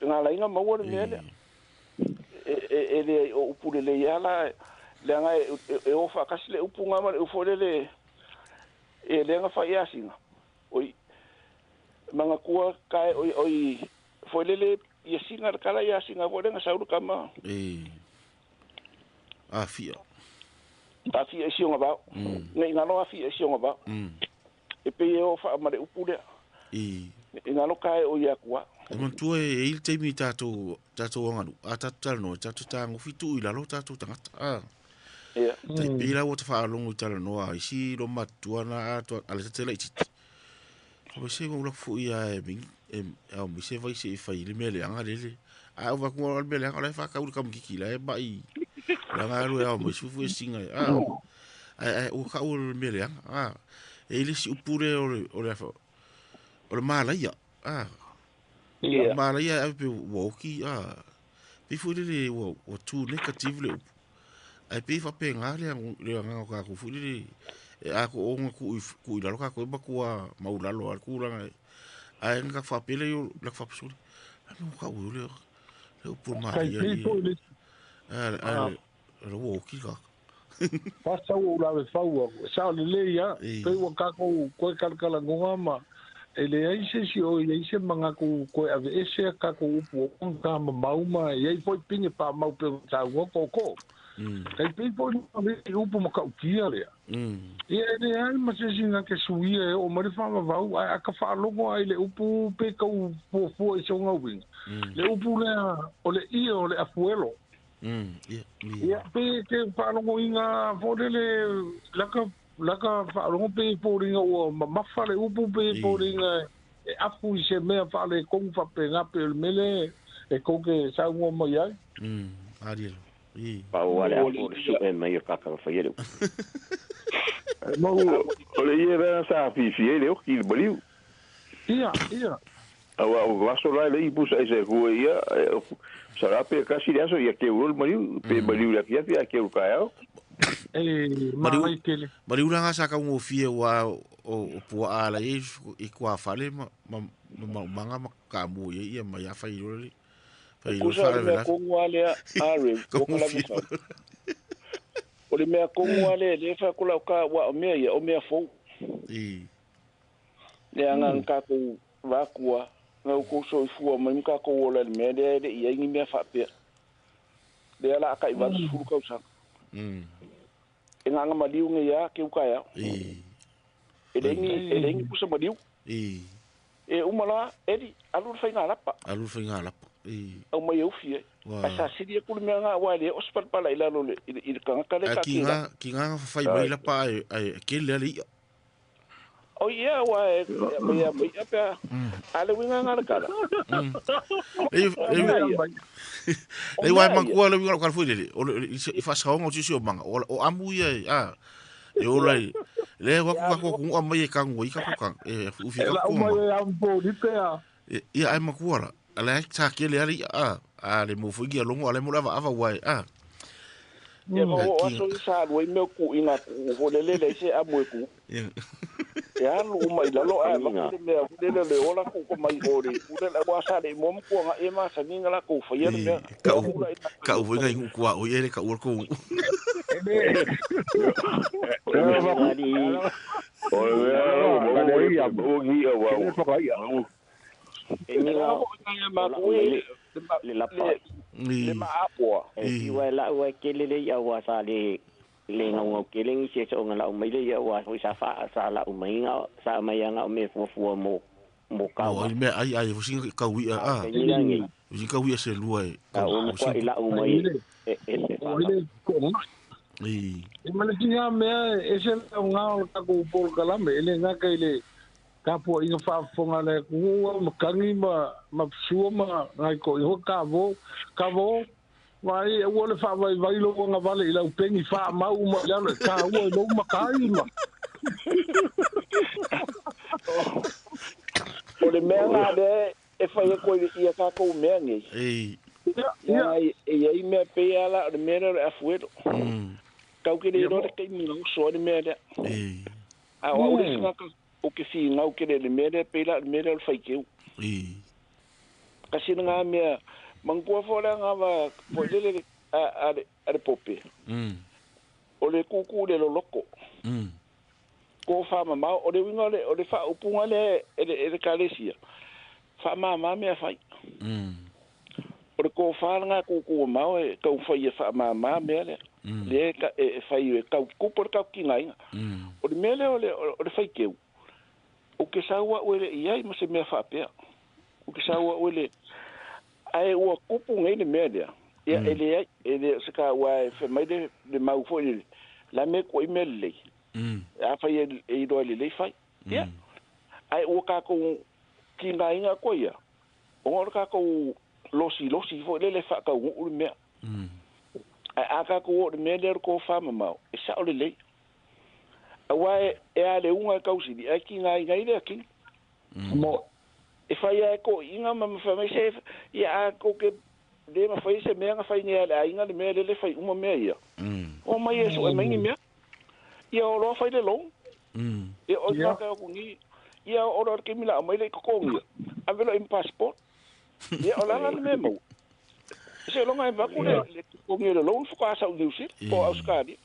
Ngā lainga maua le mea lea. E le o upu le le ia la le ngai e o whakasi le upu ngā ma le ufo le le e le ngā whai asinga. Oi manga kua kai oi oi foi lele ia singa kala ia singa foi lenga saulu kama. E. A fia. A fia si onga ba. Ngai ngalo a fia si onga ba. E pe o fa mare upu le. E. E ngalo kai o ia kua. E mantua e il teimi tatou anganu. A tatou talanoa, tatou tāngo fitu i lalo tatou tangata. A. Ia. Tai pila o te whaalongo i talanoa. Isi lo matua na atua ale tatela i titi. Ko se mo la fu ia e mingi e au mi se vai se fai le mele anga lele a o va ko le mele anga le fa ka u ka mkiki la e bai la nga lu au mi su fu singa a a o ka u le mele anga a e le si upure o le o le o le mala ia a ia mala ia a pe woki a pe fu le o o tu negative le ai pe fa pe nga le nga ka ku fu le e a ko onga ku i lalo ka koe makua maulalo a kūlanga ai nga whapele yo la whapsuri a no ka ui le le upu maria le a le woki ka pasa o la le faua sa le le ia pe wa ka ko koe kalkala ngonga ma e le ai se si o i se manga ku koe ave ese ka ko upu o ka mauma e ai foi pinge pa mau pe ta wo ko ko Kai pei po ni upu ma ka ukia lea. Ia e le ai ma se singa ke suia e o mare whaavau ai aka whaalongo ai le upu pe kau fuafua i songa winga. Le upu lea o le ia o le afuelo. Ia pe ke whaalongo inga fōrele laka whaalongo pe pōringa ua mamafa le upu pe pōringa e afu i se mea whaale kongu whape ngape o le mele e koke saungo mai ai. Arielo. Pau ale afu le su'e mai o kakanga whai le upu. Mau, o le ia rana sa fifi e le oki le maliu. Ia, ia. Aua o vaso lai le ipu sa ese kua ia, sa rape kasi le aso ia ke uro le maliu, pe maliu le afi a ke uro kaeao. E, marai tele. Maliu ranga sa kau ngofie wa o pua ala i i kua fale ma ma manga ma ka mu ia ia ma ia fai ro le. Fai ro Kusa o le mea kongu alea, are, o ka lavi sau. O le mea kongu alea, le wha kula o ka wa o mea ia, o mea fou. I. Le anga mm. kākou vakua, ngau kou soifua mai ma kākou ola le mea lea e le i ai ni mea faapea. Lea la aka i valu sefulu tausaga. E nganga maliu nge ia ke uka ia. E le ngi e le ngi pusa maliu. E uma la eli alu le faiga lapa. Alu le faiga lapa. I. Au mai e ufi ai. Ai sa sili aku le mea ngā wa le o spalpala i lalo le i le kangaka le ka ki ngā ki ngā whawhai mai lapa ai ai ke le ale ia. O ia wa e mai a mai a pea. Ale winga ngā le kala. Ei ei wai mangkua le winga kala foi le o le i whasaonga o sisi o manga o amu ia a e ola i le waku ka ko ku mai e kango i ka ko ka e ufi ka ko mai e ampo ni pea ia ai makua la ale ai ta ke le ale a a le mo foi ia longo ale mo lava ava wai a Ia ma o aso i sa alu ai mea ku i ngā ku ho le le se amu e ku. E alu uma i lalo a ma ku le mea ho le le ola ku ko mai o le ku le la wa sa le mo mo ku nga e ma sa ni nga la ku fa ia le mea. Ka u ka u ngai ku kua o ie le ka u ko. Le lapa. Le maapoa. E fiwa la ua ke le le ia ua sa le le ngau ngau ke le ngi se so nga la mai le ia ua foi sa fa sa la mai nga sa mai nga me fua fua mo mo ka o me ai ai fusi ka wi a fusi ka wi se lua e ka o mo i la mai e e e ko i e male tinga me e se nga o ka ko pol kalame ele nga ka ile ka po inga faafofoga le atunuu au makangi ma ma sua ma ngai ko iho ka vo ka vo vai ua le faavaivai lou agavale i lau peni faamau uma i lalo e taua i lou makai ma o le mea la le e fai e koe ia kākou mea nei. Ei. Ia, e iai mea pei ala o le mea lea o le afuelo. Kau ke le iloa le taimi na oso ai le mea lea. Ei. A o au le isi tagata o ke finau kele le mea lea pei la o le mea lea o le faikeu. Ei. Kasi na ngā mea, manatua foi le agava foi lele a, a, a le pope. O le kūkū le loloko. Ko whamamao, o le uiga o le, o le whaaupunga lea e le, e le kalesia. Whaamāmā mea whai. O le kōwhā ngā kūkū o mao e kau whai e whaamāmā mea lea. Lea e, ka, e, e whai e kau kupu le kau ki ngainga. O le mea lea o le, o le whaikeu. O ke saua ue le iai ma se mea whaapea. O ke saua ue le... Ae ua kupu nei le mea lea. Ia e le ai, e le se ka ua e whai mai le, le mau foi le, la mea kua i mea lelei. A whai e, e iloa lelei whai. Ia. Ae ua kākou ki ngā inga koe ia. O ngā o le kākou losi losi foi lele whaakau le mea. Ae a kākou o le mea lea o le kōwhā mamao, e sao lelei. Aua e, e a le unga e kausili, ai ki ngā inga i lea ki. Mo E whai ai ko inga ma ma mai se ia a ko ke le ma whai se mea nga whai nei a le ainga le mea lele whai uma mea ia. O mai e so e mai ni mea. Ia o loa whai le long. Ia o ia ka o ngi ia o loa ke mila mai le kokongia. A velo im passport. Ia o lala le mea mau. Se longa e vaku le le kokongia le long fuka sa New Zealand po Australia.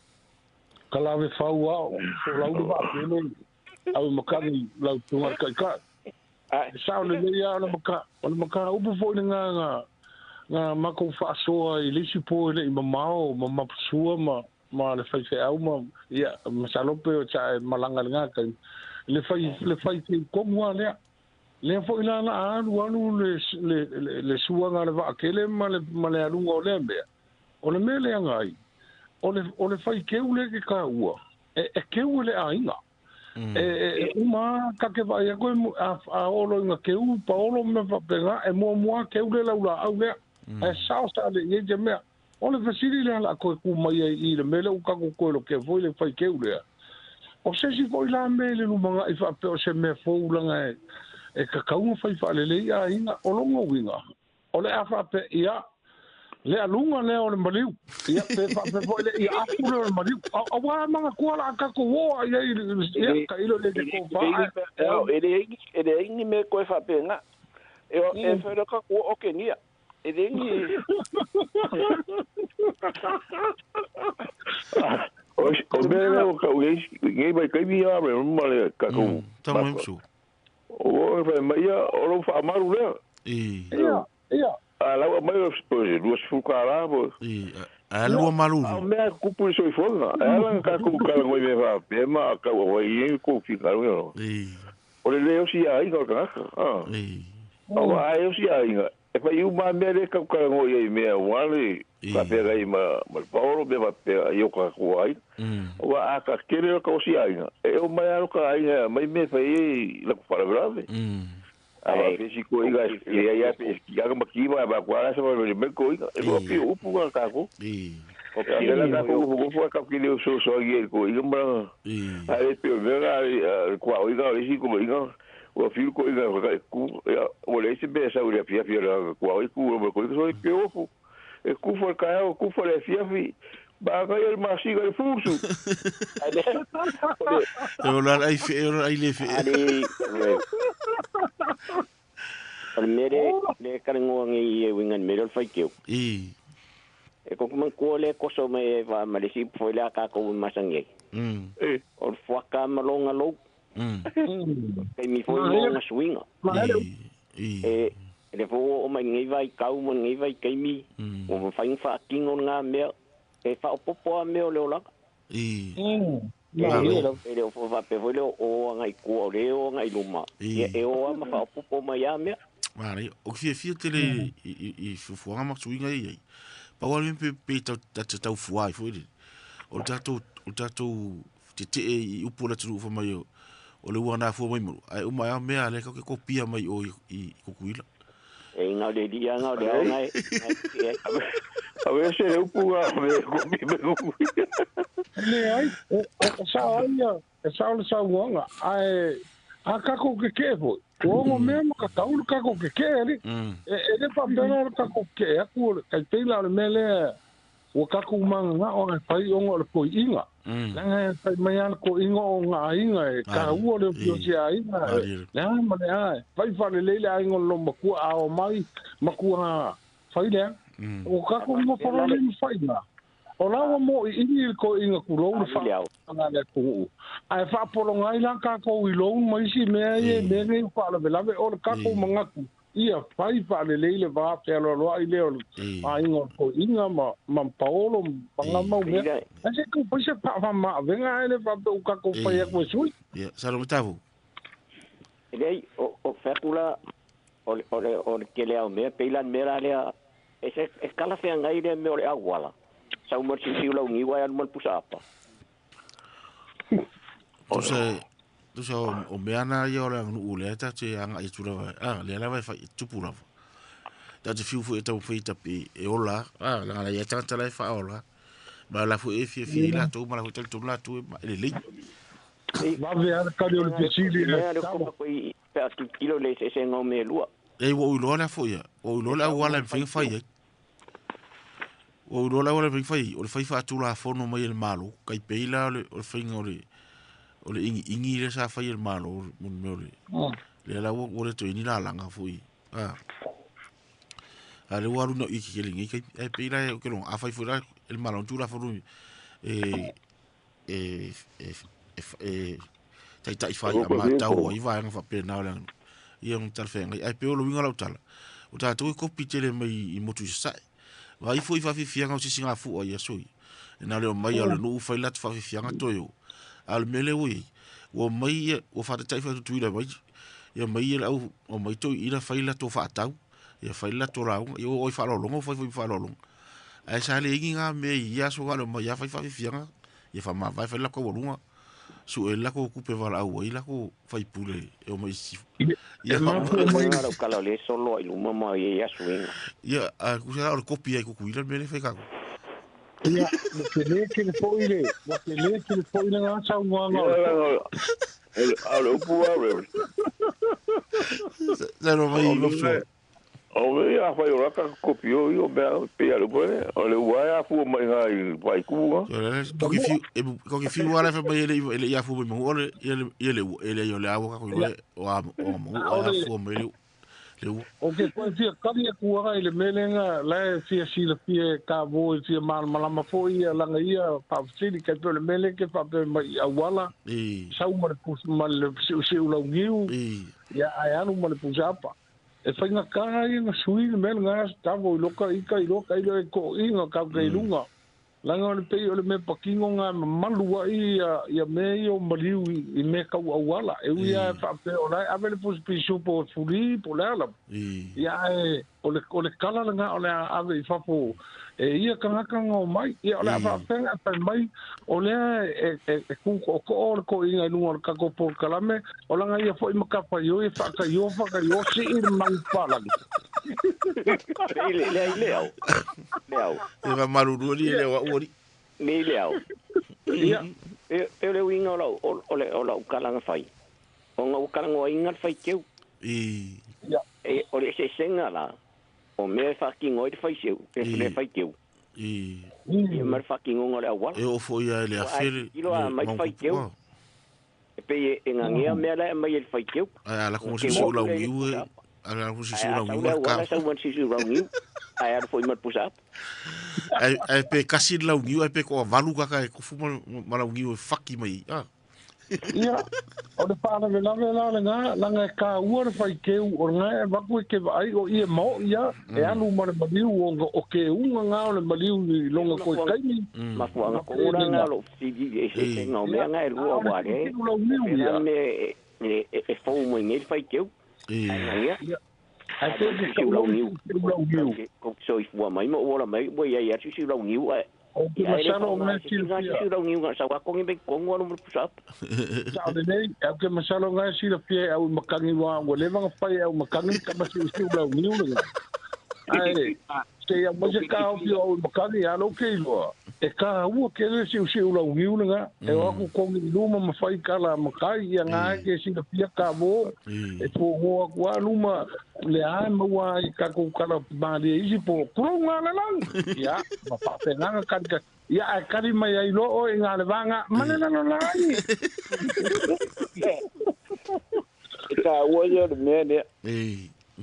Ka lawe fau ao, o lau le vaapele, au makangi lau tunga kai kai. Ai. E sao le lei a o le maka, o le maka upu foi le ngā ngā ngā makou faasoa i le isi po e le i mamao ma mapasua ma ma le faifeau ma ia masalo pe o tsa e malaga le ngā kai le fai le fai te komu a lea. Lea foi la la alu alu le le le, le suaga le vaakele ma le ma le aluga o lea mea. O le mea lea ngai, o le o le fai keu le ke ka ua. E, e keu e le aiga. E, e, e uma ka ke vai ko a a olo inga keu pa olo me fa penga e mua mua keu le laula au lea. E sao sa le ye je mea. O le fesili lea la koe ku mai ai i le mele u kako koe lo ke foi le fai keu lea. O se si foi la me le lumanga i whape o se mea fōulanga e kakaunga whai whaalelei a inga o longa winga. O le a whape ia le alunga lea o le maliu. Ia pe whape foi le ia afu le o le maliu. A wā manga kua la kako woa ia ia ka ilo le te kōwha. E le ingi me koe whape ngā. E whaere ka kua o ke nia. E le ingi... O mea leo ka ngei mai kaimi a me ma le ka ko. Tamo emsu. O e mai ia o lo fa maru lea. Ia, ia. A la mai o spose, duas fuka la bo. A lua malu. A mea kupu so i fonga. A la ka ku ka ngoi me fa pe ma ka o i ko fi ka ro. O le leo si ai ka ka. Ah. O ai o si ai. E fa iu ma mea le ka ka ngoi i mea wale. Ka pega i ma paoro me va pega i o ka kuai. Wa a ka kere ka o si ai. E o mai aro ka ai mai me fa i la ku fara brave. A va fesi ko iga ia ia pe ki ga ma ki va ba kwa sa va me ko iga. E o pi upu ka ka ko. O pi la ka ko ko ko ka ki le so so i ko iga ma. A le pe me ga kwa o iga le si ko iga. O fil ko iga ka ku o le se be sa o le fia fia la kwa i ku o ko so ke ofu. E kufa ka o kufa le fiafi ba ka el masiga el fusu. E o la ai fe o ai le fe. Ali o mere le karango ngi e wingan mere o fai keu. I. E ko man ko le koso me va malesi foi la ka ko masangi. E o fuaka malonga lo. Kai mi foi longa swinga. I. E le fo o mai ngai vai kau mo ngai vai kaimi o mo fai fa kingo nga me e fa o popo a me o le ola i e le o fa pe foi le o ngai ku o le o ngai luma e o ma fa o popo mai a me mari o fia fia tele i fufuanga ma suinga i pa wa pe pe ta ta fuai foi le o tatou te te i upu la tulu fa mai o le ua na fua mai mo ai o mai a me ale ka ke kopia mai o i kukuila. E ngā le ria ngā le ao ngai. A ve se le upu ngā me kopi me kukuila. Le ai, o sao ai, e sao le sao uanga, ai, a kako ke ke foi. O ngo mea ma ka taulu kako ke ke ali. E le papena o le kako ke aku, kai teila o le mea lea, o kako manga ngā o fai ongo o le koi inga. Langa e fai mai ana ko inga o ngā inga e ka ua le pio si a inga. Langa ma le ai, fai whare leile a inga lo makua a o mai, makua fai lea. O kako mo wharale mo fai ngā. O lawa mo i ini ko inga ku lou le wha le ku. Ai whaapolo ngai la kako i lou mai si mea e mea nei whaalavelave o le kako mangaku. Ia fai whaale leile wā whealo loa i leo a inga ko inga ma paolo ma mau mea. A se ku paise pa ma venga ele fa pe u kako fai aku sui. Ia salo matavu. Ele o fekula o o ke le au mea peilan mera lea e se e kala whenga i le mea o le awala. Sau mo si lau ngiwa ya mo pusa apa. Tu sa o mea na ia o le anu ule ta te anga i tura a le la vai fai tupu lava. Ta te fiu fu e tau fai tapi e ola a la la ia tata la fa ola. Ma la fu e fi fi la tu ma la fu tel tu la tu ma le le. Va ve a ka le pesili le ko ko i pe a kilo le se se ngome lua. E wo u lo la fu ia. O lo la wala fi fai. O lo la wala fi fai o le fai fa tu la fono mai el malo kai peila o le fai o le o le ingi ingi le sa fai el malo mo me le le la wo le to ni la langa fui a a le waru no i ke le ngi kai e peila o ke lo a fai fu la el malo tu la fono e e e e tai tai fai a ma tau i va nga fa pe na le ia un tal fe ngai ai pe o lo winga la tala o ta tu ko pitele mai i motu sai vai foi fa fianga o sisi nga fu ia sui na le mai o le nu fai la fa fianga to yo al mele ui o mai o fa tai fa tu ila mai ia mai au o mai to ila fai la to fa tau ia fai la to rau ia o fa lo longo fai fa lo longo ai sa le inga me ia so ga lo mai ia fai fa fianga ia fa ma vai fai la ko lunga su el la ko kupe vala au ila ko fai pule e o mai si ia mai la kala le solo i luma mai ia suinga ia a ku sa o kopia ku ila mele fai ka Ia, ua tele tele fo'i le, ua tele tele fo'i le lagā saunoaga o le. A o le upu lava o le. Saunoa mai Lopsua. O mea a fai o laka kopi o i o mea pe a le upu lea. O le ua e afua mai ngā i paikumu ngā. Ko ke fiu, ko ke fiu ala fa mai ele ele ia afua mai mangu ole ia ia le ele ia le awa ka ko ile o a o mangu o afua mai le le ua. O ke koe fia kali aku aga i le mea lea la e fia silafia e ka vo e fia malamalama foi ia langa ia faafesili kai pei o le mea lea ke faapea mai i auala sau ma le ma le siusiu launiu ia ae alu ma le pusa apa. E faigata ia na sui le mea lena tavo i loka ika i loka i le toʻiga kau ke i luga. Laga o le pei o le mea patino ga e mamalu ai ia ia mea ia o maliu i mea kau auala. E ui lava e faapea o la e ave le pusi pisupo e fulī po o le a lava. Ia ae o le o le kala lena o le a ave i fafo e ia tagata na omai. Ia o le a faapea e fai mai o lea e e e kūkoʻokoʻo le toʻiga i luga o le tatou polokalame o laga ia foʻi matafaioi e faataio faataio sii le manupapalagi. Le le le au. Le au. E va malulu ali le au ali. Le le au. Ia. E e le uiga o lau o le o lau kala na fai. O nga u kala ngoa inga le faiteu. Ia. E o le eseesega la o mea e faatino ai le faiseu, le faiteu. Ia ma le faatinoga o le auala. E oo foi ia i le Ua afe le tilotilo a mai le faiteu. E pei e gagea mea la e aumai e le faiteu. Ae a lako Ona mo se teu siu atu lau lea i le niu e pusa apa. a lako se Ae siu a lau sau niu le e ka. auala sau ma le siusiu launiu, ae alu foi ma le pusa apa. Ae ae pe kasi le lau niu ae pe koa valu kaka e kofu ma ma lau niu e faki mai. Ah. Ia, o le faalavelave la lena, laga e kāua le faiteu, o lena e avatu e ke vaai o ia maoʻi a, e alu ma le maliu ona o keuga gā o le maliu i lona toe taimi. Mafuaaga tonu la lena o lou fesili i le eseesega o mea na e lua aua lea o fea le mea e e fou mai nei le faiteu. Ae gagea. Ae Ae mai le siusiu launiu. Kou te soifua mai ma ou ola mai ua iai atu siusiu launiu ae Ou te ia e le masalo o faaaoga mea e se isi silafia. siusiu launiu na o sau lava togi mai totonu alu ma le pusa apa. Sao lelei, au ke masalo ngai silafia e au i makani wa ua leva na fai e au makani kama siusiu launiu lena. Ae, se i aumai se taofi o au i makani, a lou ke iloa, e kāua kele siusiu launiu lena, e o aku kogi i luma ma fai kala makai, ia ngā e ke silafia kāmō, e fuagoa aku a luma, le a e maua ai kākou kala malie isi po o kulou ngā le lau. Ia, ma faapena kali ka, ia ae kali mai ai loa oe i ngā le vāga, ma le lalolagi. E tāua ia o le mea lea.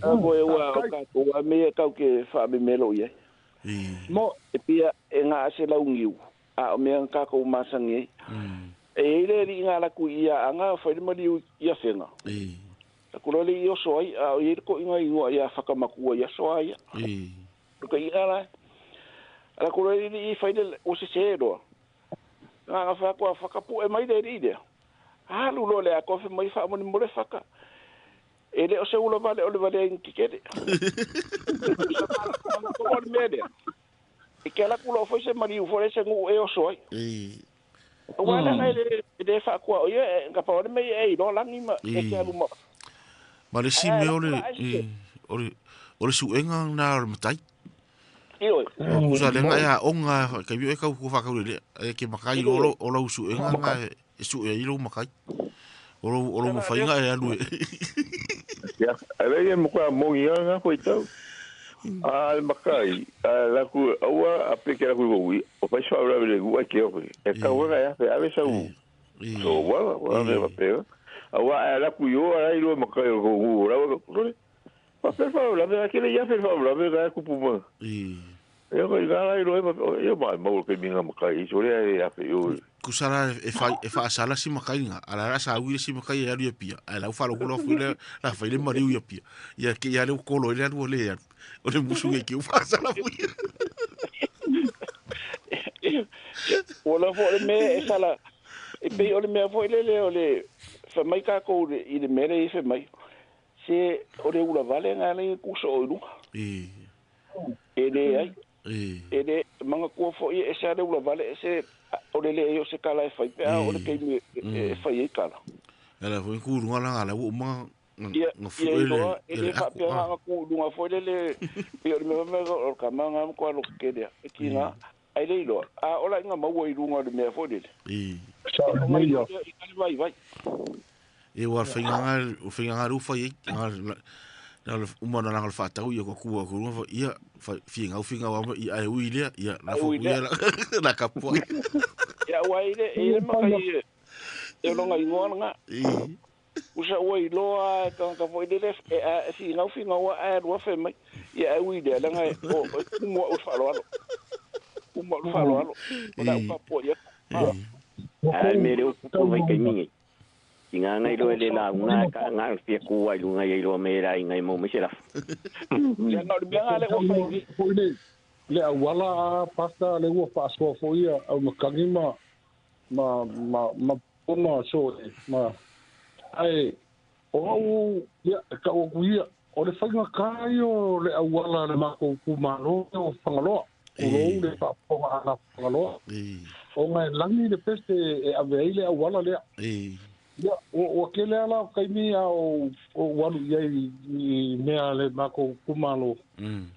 A foi ua o kātou a mea kau ke whaamemelo i ai. Mo. E pia e ngā ase launiu, a o mea kākou masangi ai. E eile ri ngā laku i a anga whai le mariu i a whenga. Aku lole i oso ai, a o i ko inga ingoa i a whakamakua i a soa ia. Ka inga la. A laku lole i whai le o se se roa. Ngā ngā whakua whakapu e mai le ri lea. Halu lo le a kofe mai wha moni mole whaka. E le o se ula vale o le vale ai kikere. O le mea lea. E ke ala kula o foi se mariu fo le se ngu e oso ai. O wala ngai le le whakua o ia e ngapa o le mei e i lo langi ma e ke alu ma. Ma le si Ae, mea o le la kula ai se. o le o le suʻega na o le matai. Ioe. O kusa le ngai a onga ka bi e kau ku whakau le e ke makai lo lo o lau suʻega nga e suʻe ai lo makai. O lo o lo mawhainga e alu e. Ia, ale ia mo kwa mongi nga foi tau. A le makai, a la ku aua a pe ke la ku ui, o pai sa ura le ua ke o. E ka ua ya fe ave sa u. So wa wa me va pe. Aua a la ku yo a i lo makai o ku ura wa ku le. Pa pe fa ura me ke le ya fe fa ura me ga ku pu ma. E ko i ga la i lo e e ma mo ke minga makai so le ya fe yo. Kusara e whai e whaasala si makai nga. Ala ra sa ui si makai e alu e pia. Ai lau whalo kula fui le la whai le mariu ia pia. Ia ke ia le kolo i le alu o le alu. O le musu e ki u whaasala fui. O la fo le mea e sala e pei o le mea foi le le o le fa mai kākou i le mea le i fe mai. Se o le ula vale ngā le kuso o i lunga. E le ai. E le manga kua foi e se a le ula vale e se o le le o se kala e fai pe a o le keimi e fai e kala. Ala fui ku runga la ngala u ma Ia, nga fu ia e le iloa, e e le le aku. faapea nga ku lunga foi le le, pei o le mea mea o ka manga ma kwa lo ke lea. E ki ngā, Ai le iloa, a ola inga maua i luga o le mea foi lele. I. E mai ia i ka le vaivai. E ua whainganga, o whainganga rufa i, nga na le uma na langa le whaatau ia ko kua ko runga ia whingau whingau ama i ai ui lea ia na fo ia na kapua. Ia ua ile e le makai e longa ingoa nga. I. Usa ua iloa ka foi lele e a whingau whingau a rua fe mai ia ai ui lea langa o kumua o whaaloalo. Kumua o whaaloalo. O la kapua ia. Ai me le upu vai kai mingi. I ngā ngai loe le la unga ka ngā fia kua i lunga i loa me ra i ngai mo me se la. Ia no le mea le o fai. Foi le le awala a pasta le ua faasoa foi ia au makangi ma ma ma ma ma so ma ai o au ia ka o ku ia o le fainga kai o le awala le mako ku malo o Fagaloa. O lo le faafofoga ana Fagaloa. O ngai langi le peste e ave ai le awala lea. Ia, o kele ala o kaimi a o walu ia i mea le mako kumalo.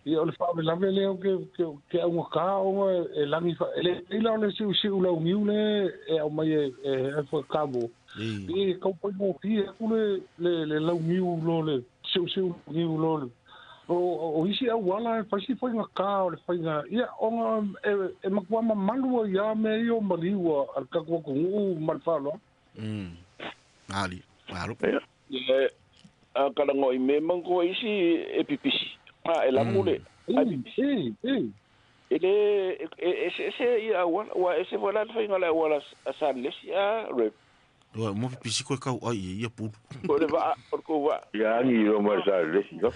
Ia o le whawelave leo ke aunga kā onga e langi wha. E le ila o le siu siu lau ngiu le e au mai e e kamo. I kaupai mō ki e aku le lau ngiu lo le siu siu ngiu lo le. O isi au wala e whaisi whainga kā o le whainga. Ia onga e makua mamalua ia me i o maliua al kakua kungu malwhaloa. Ali, malo. E a kala ngoi me mango isi e pipisi. A e lamule. A pipisi. Ele e se ia wa e se vola fa ngala wala sa lesi a rep. Wa mo pipisi ko kau ai ia pu. Ko le va ko va. Ia angi ro ma sa lesi ko.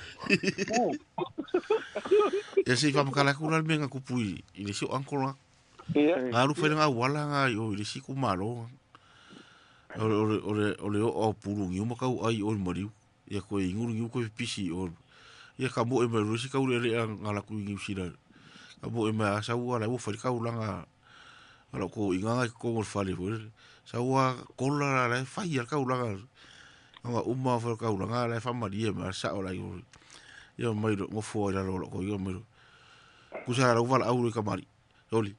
E se fa makala ku la menga kupu i le si ankola. Ia. Ngaru fa nga wala nga o le si ku malo. O le o puru ngi uma kau ai o mariu ia ko inguru ngi ko pisi o ia ka mo e mai rusi kau le ngala ku ngi usira ka mo e mai sa ua la o fa kau langa ala ko inganga ko mo fale fo sa ua kola la fa ia kau langa nga uma fa kau langa la fa maria ma sa o la ia mai mo fo la lo ko ia mai ku sa la vala au le kamari oli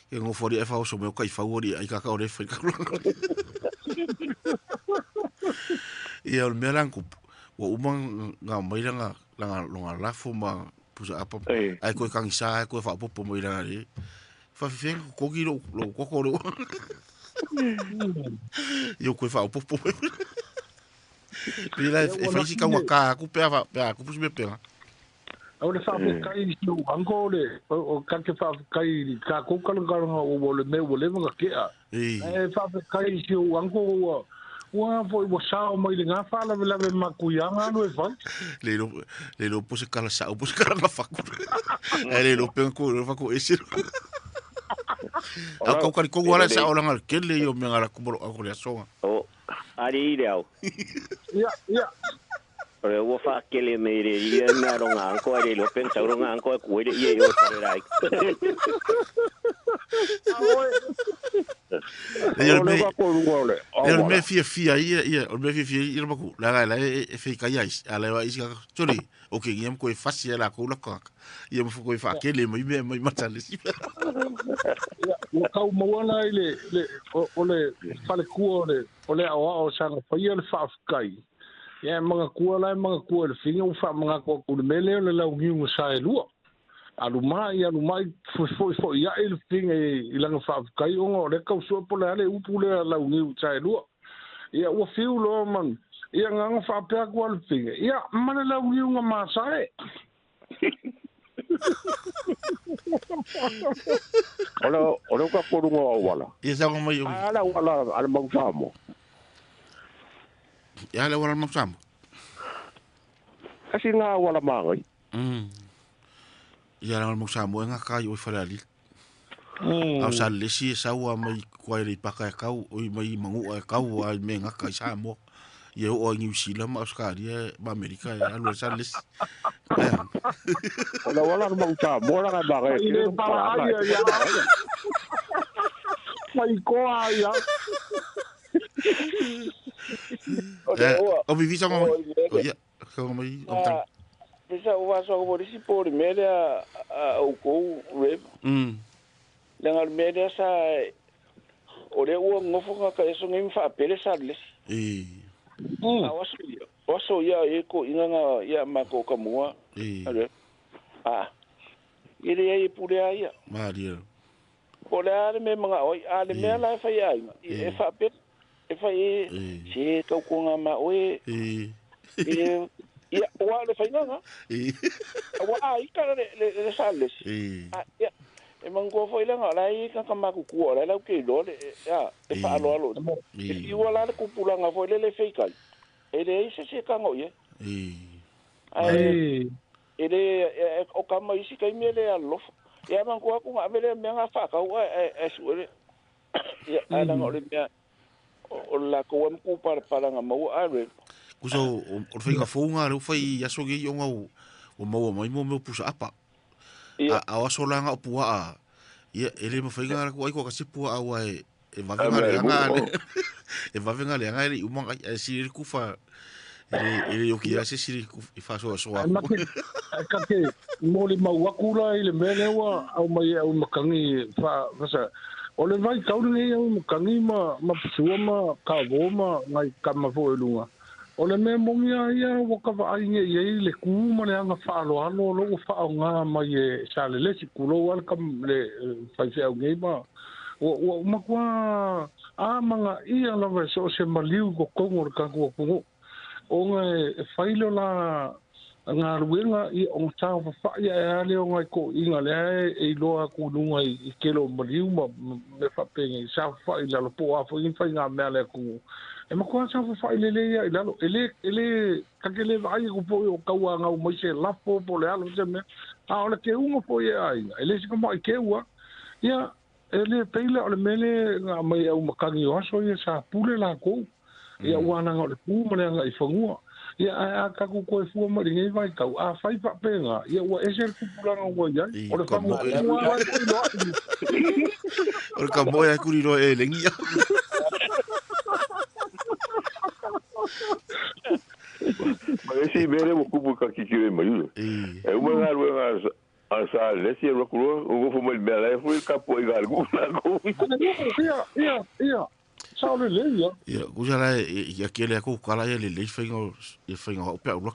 ke ngo fo ri e fa o so me kai fa o ri ai ka ka o le fa kau langa. Ia o le mea langu ua uma ngā mai langa longa lafo ma pusa apa ai koe kangisa ai koe whaapopo mai langa le whawhiwhenga koki lo koko lo ia koe whaapopo mai pila e whaisi kaunga kā aku pea aku pusi me pea. Au le whaafekai i si ango le o kake whaafekai ka koukalanga o le mea ua leva ka kea. E whaafekai i si ango ua ua foi ua sao mai le ngā whaalawelawe makuianga anu e whai. Le lo po se kala sao po se kala ngā whaku. E le lo penga ko le whaku ese. Au kaukari kongu ala sao langa kele i o mea ngara kumoro ako le asonga. O, ari i reo. Ia, ia. Ore ua whaakele me re ia mea ronga anko ai le lopen sau ronga anko ai kuere ia i o tare rai. E o me fia fia ia ia o me fia fia ia maku la la e fei kai ai ala wa isi ka sorry okay ngiam ko e fasi ala ko la ka ia mo ko e whaakele mai me mai matale si. Ua kau mauana i le o le falekua o le aoa o sanga whaia le whaafkai. Ia manga kua lai manga kua le finga u wha manga kua kule mele o le lau ngiu sa e lua. Alu mai foi foi ia i le finga i langa whaafkai onga o le kau sua pole ale upu le lau ngiu sa e lua. Ia ua fiu loa man ia nganga whaapea kua le finga. Ia mana lau ngiu nga masae. Ora ka korunga o wala. Ia sa mai o. Ala wala ala mausamo. Ia le wala mausamo. Kasi ngā wala mangai. Ia le mausamo e ngā kai o i whare ali. Au sa lesi e saua mai kua i paka e kau, o i mai mangu e kau ai me ngā kai Samoa. Ia o New Zealand ma Australia ma Amerika e alu sa lesi. Ora wala mausamo la ka mangai. I le para ai ia. Mai koa ia. O vivi sa mai. O ia, ka mai o tang. Pesa o vaso o polisi por mele a o ko rep. Le nga mea lea sa o le ua ngofonga ka eso ngai mfaapele sa lesi. A waso ia. Waso ia e ko inga nga ia mako ka mua. A. Ile ai pule ai ia. Maria. O le ale me manga oi a le mea la e fai ai. E faapele e fai se tau ko nga ma oe. E ia o le fai nga. Ua ai ka le sa lesi. A ia e mango foi la nga la i ka ka maku ku la la ke lo le ya e fa alo alo. E ua la le kupulanga foi le le fei kai. E le se se ka ngo ye. Ai e le o ka mai si kai me le alo. Ia mango ku nga vele me nga fa ka ua e su le. Ia ala ngo le me o la ko am ku para para nga mau a re. Kuso o fai ka fonga le fai aso ge o ngau o mau mai mo me pusa apa. A aso la nga pua a. Ia ele ma fai nga ko ai ko ka se pua a wa e vavenga le anga le. E vavenga le anga le umanga e si ku fa ele yo ki ase si ku fa so so a. Ka ke mo le mau akula ile me le wa au mai au makangi fa fa o le vai kau nei au makangi ma ma ma ka vo ma ngai ka ma fo lunga. O le mea mongia ia ua kavaaiga i ai le kū ma le aga faaaloalo lo ua faaogā mai e sa lelesi kulou ale le faifeau nei ma ua makuā amagaia lava e so o se maliu kokogo o le tatou atunuu ona e failo la galuega ia ona taofafa'i ae a lea ona e toʻiga lea e iloa atu luga i kele o maliu ma mea faapegai sa fafa'i i lalo po o a foʻi faiga mea le atunuu e makuā sa fafa'i lelei ia i lalo e lē kake lē vaai aku foʻi o tauagau mai se lafo po le alo se mea a o le keuga foʻi e aiga e lē se kamaʻi keua ia e lē peila o le mea le ga mai au makagi o aso ia sa pule lakou ia ua alaga o le pū ma le agaʻi fagua ia ae a tatou toe fua ma lenei vaitau a fai faapega ia ua ese le tupulaga ua iai o le faguaua o le kamoe ai kuri loa e lengia. Ma esi mele ua kupu ka kikire mai ule. E uma galuega a sa lesi e rokuroa o gofo mai mea lae fui ka po i galu la ko. Ia ia ia. Sa le le ia. Ia kusa la ia kele ko kala ia le le fainga ia fainga o pe ula.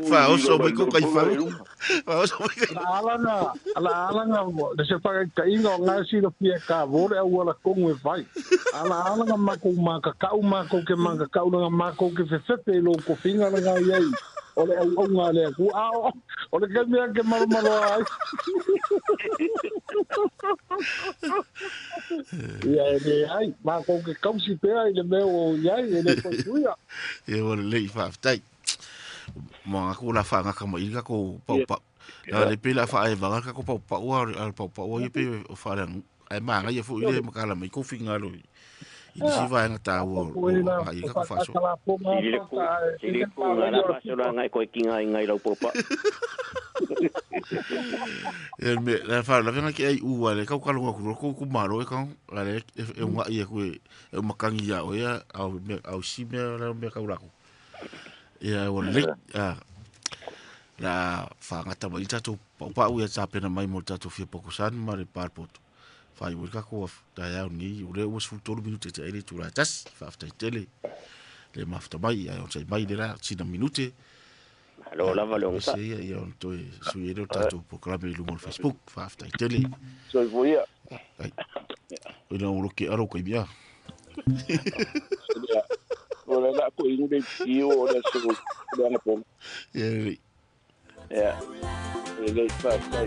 Fa oso mai ko kai fa. Fa oso mai. Ala ala ala le se fa ka inga nga si lo pie ka vore au ala kongo e fai. Ala ala ma ko ma ka kau ma ko ke ma ka kau nga ma ko ke fefefe lo ko finga nga iai. O le au nga le ku a o le ke mea ke malo malo ai. Ia e ai ma ko ke kausi pea i le mea o iai e le koituia. Ia o le whaftai. Mo nga ko la whaanga ka mai ka ko pau pau. La le pela wha e vanga ka ko pau pau a pau pau ia pe o whaanga. Ai maanga ia fu i le makala mai ko finga lo. I si vaenga tāua o ai ka ko whaso. Sili ku ngā la whaso la ngai koe ki ngai ngai rau popa. E me la fa la venga ki ai ua le kau kalonga ku ko ku maro e kau la le e unga ia ku e makangi ia o ia au me au si me la me kau lako. Ia o le a la fa ngata mai tatu pau pau ia tapena mai mo tatu fia pokusan ma le parpoto. Fa i ka ko ta ia ni o le ua 13 minute te ele tu la tas fa fa tele le mafta mai ia o sai mai le la sina minute. Alo lava le onga. Ia ia on toi sui ele tatu programa i lumo Facebook fa fa tele. Soi voia. Ai. Ina o ke aro ko bia. O le la ko ingu le i o le so le na pom. Ia. Ia. Le fa fa.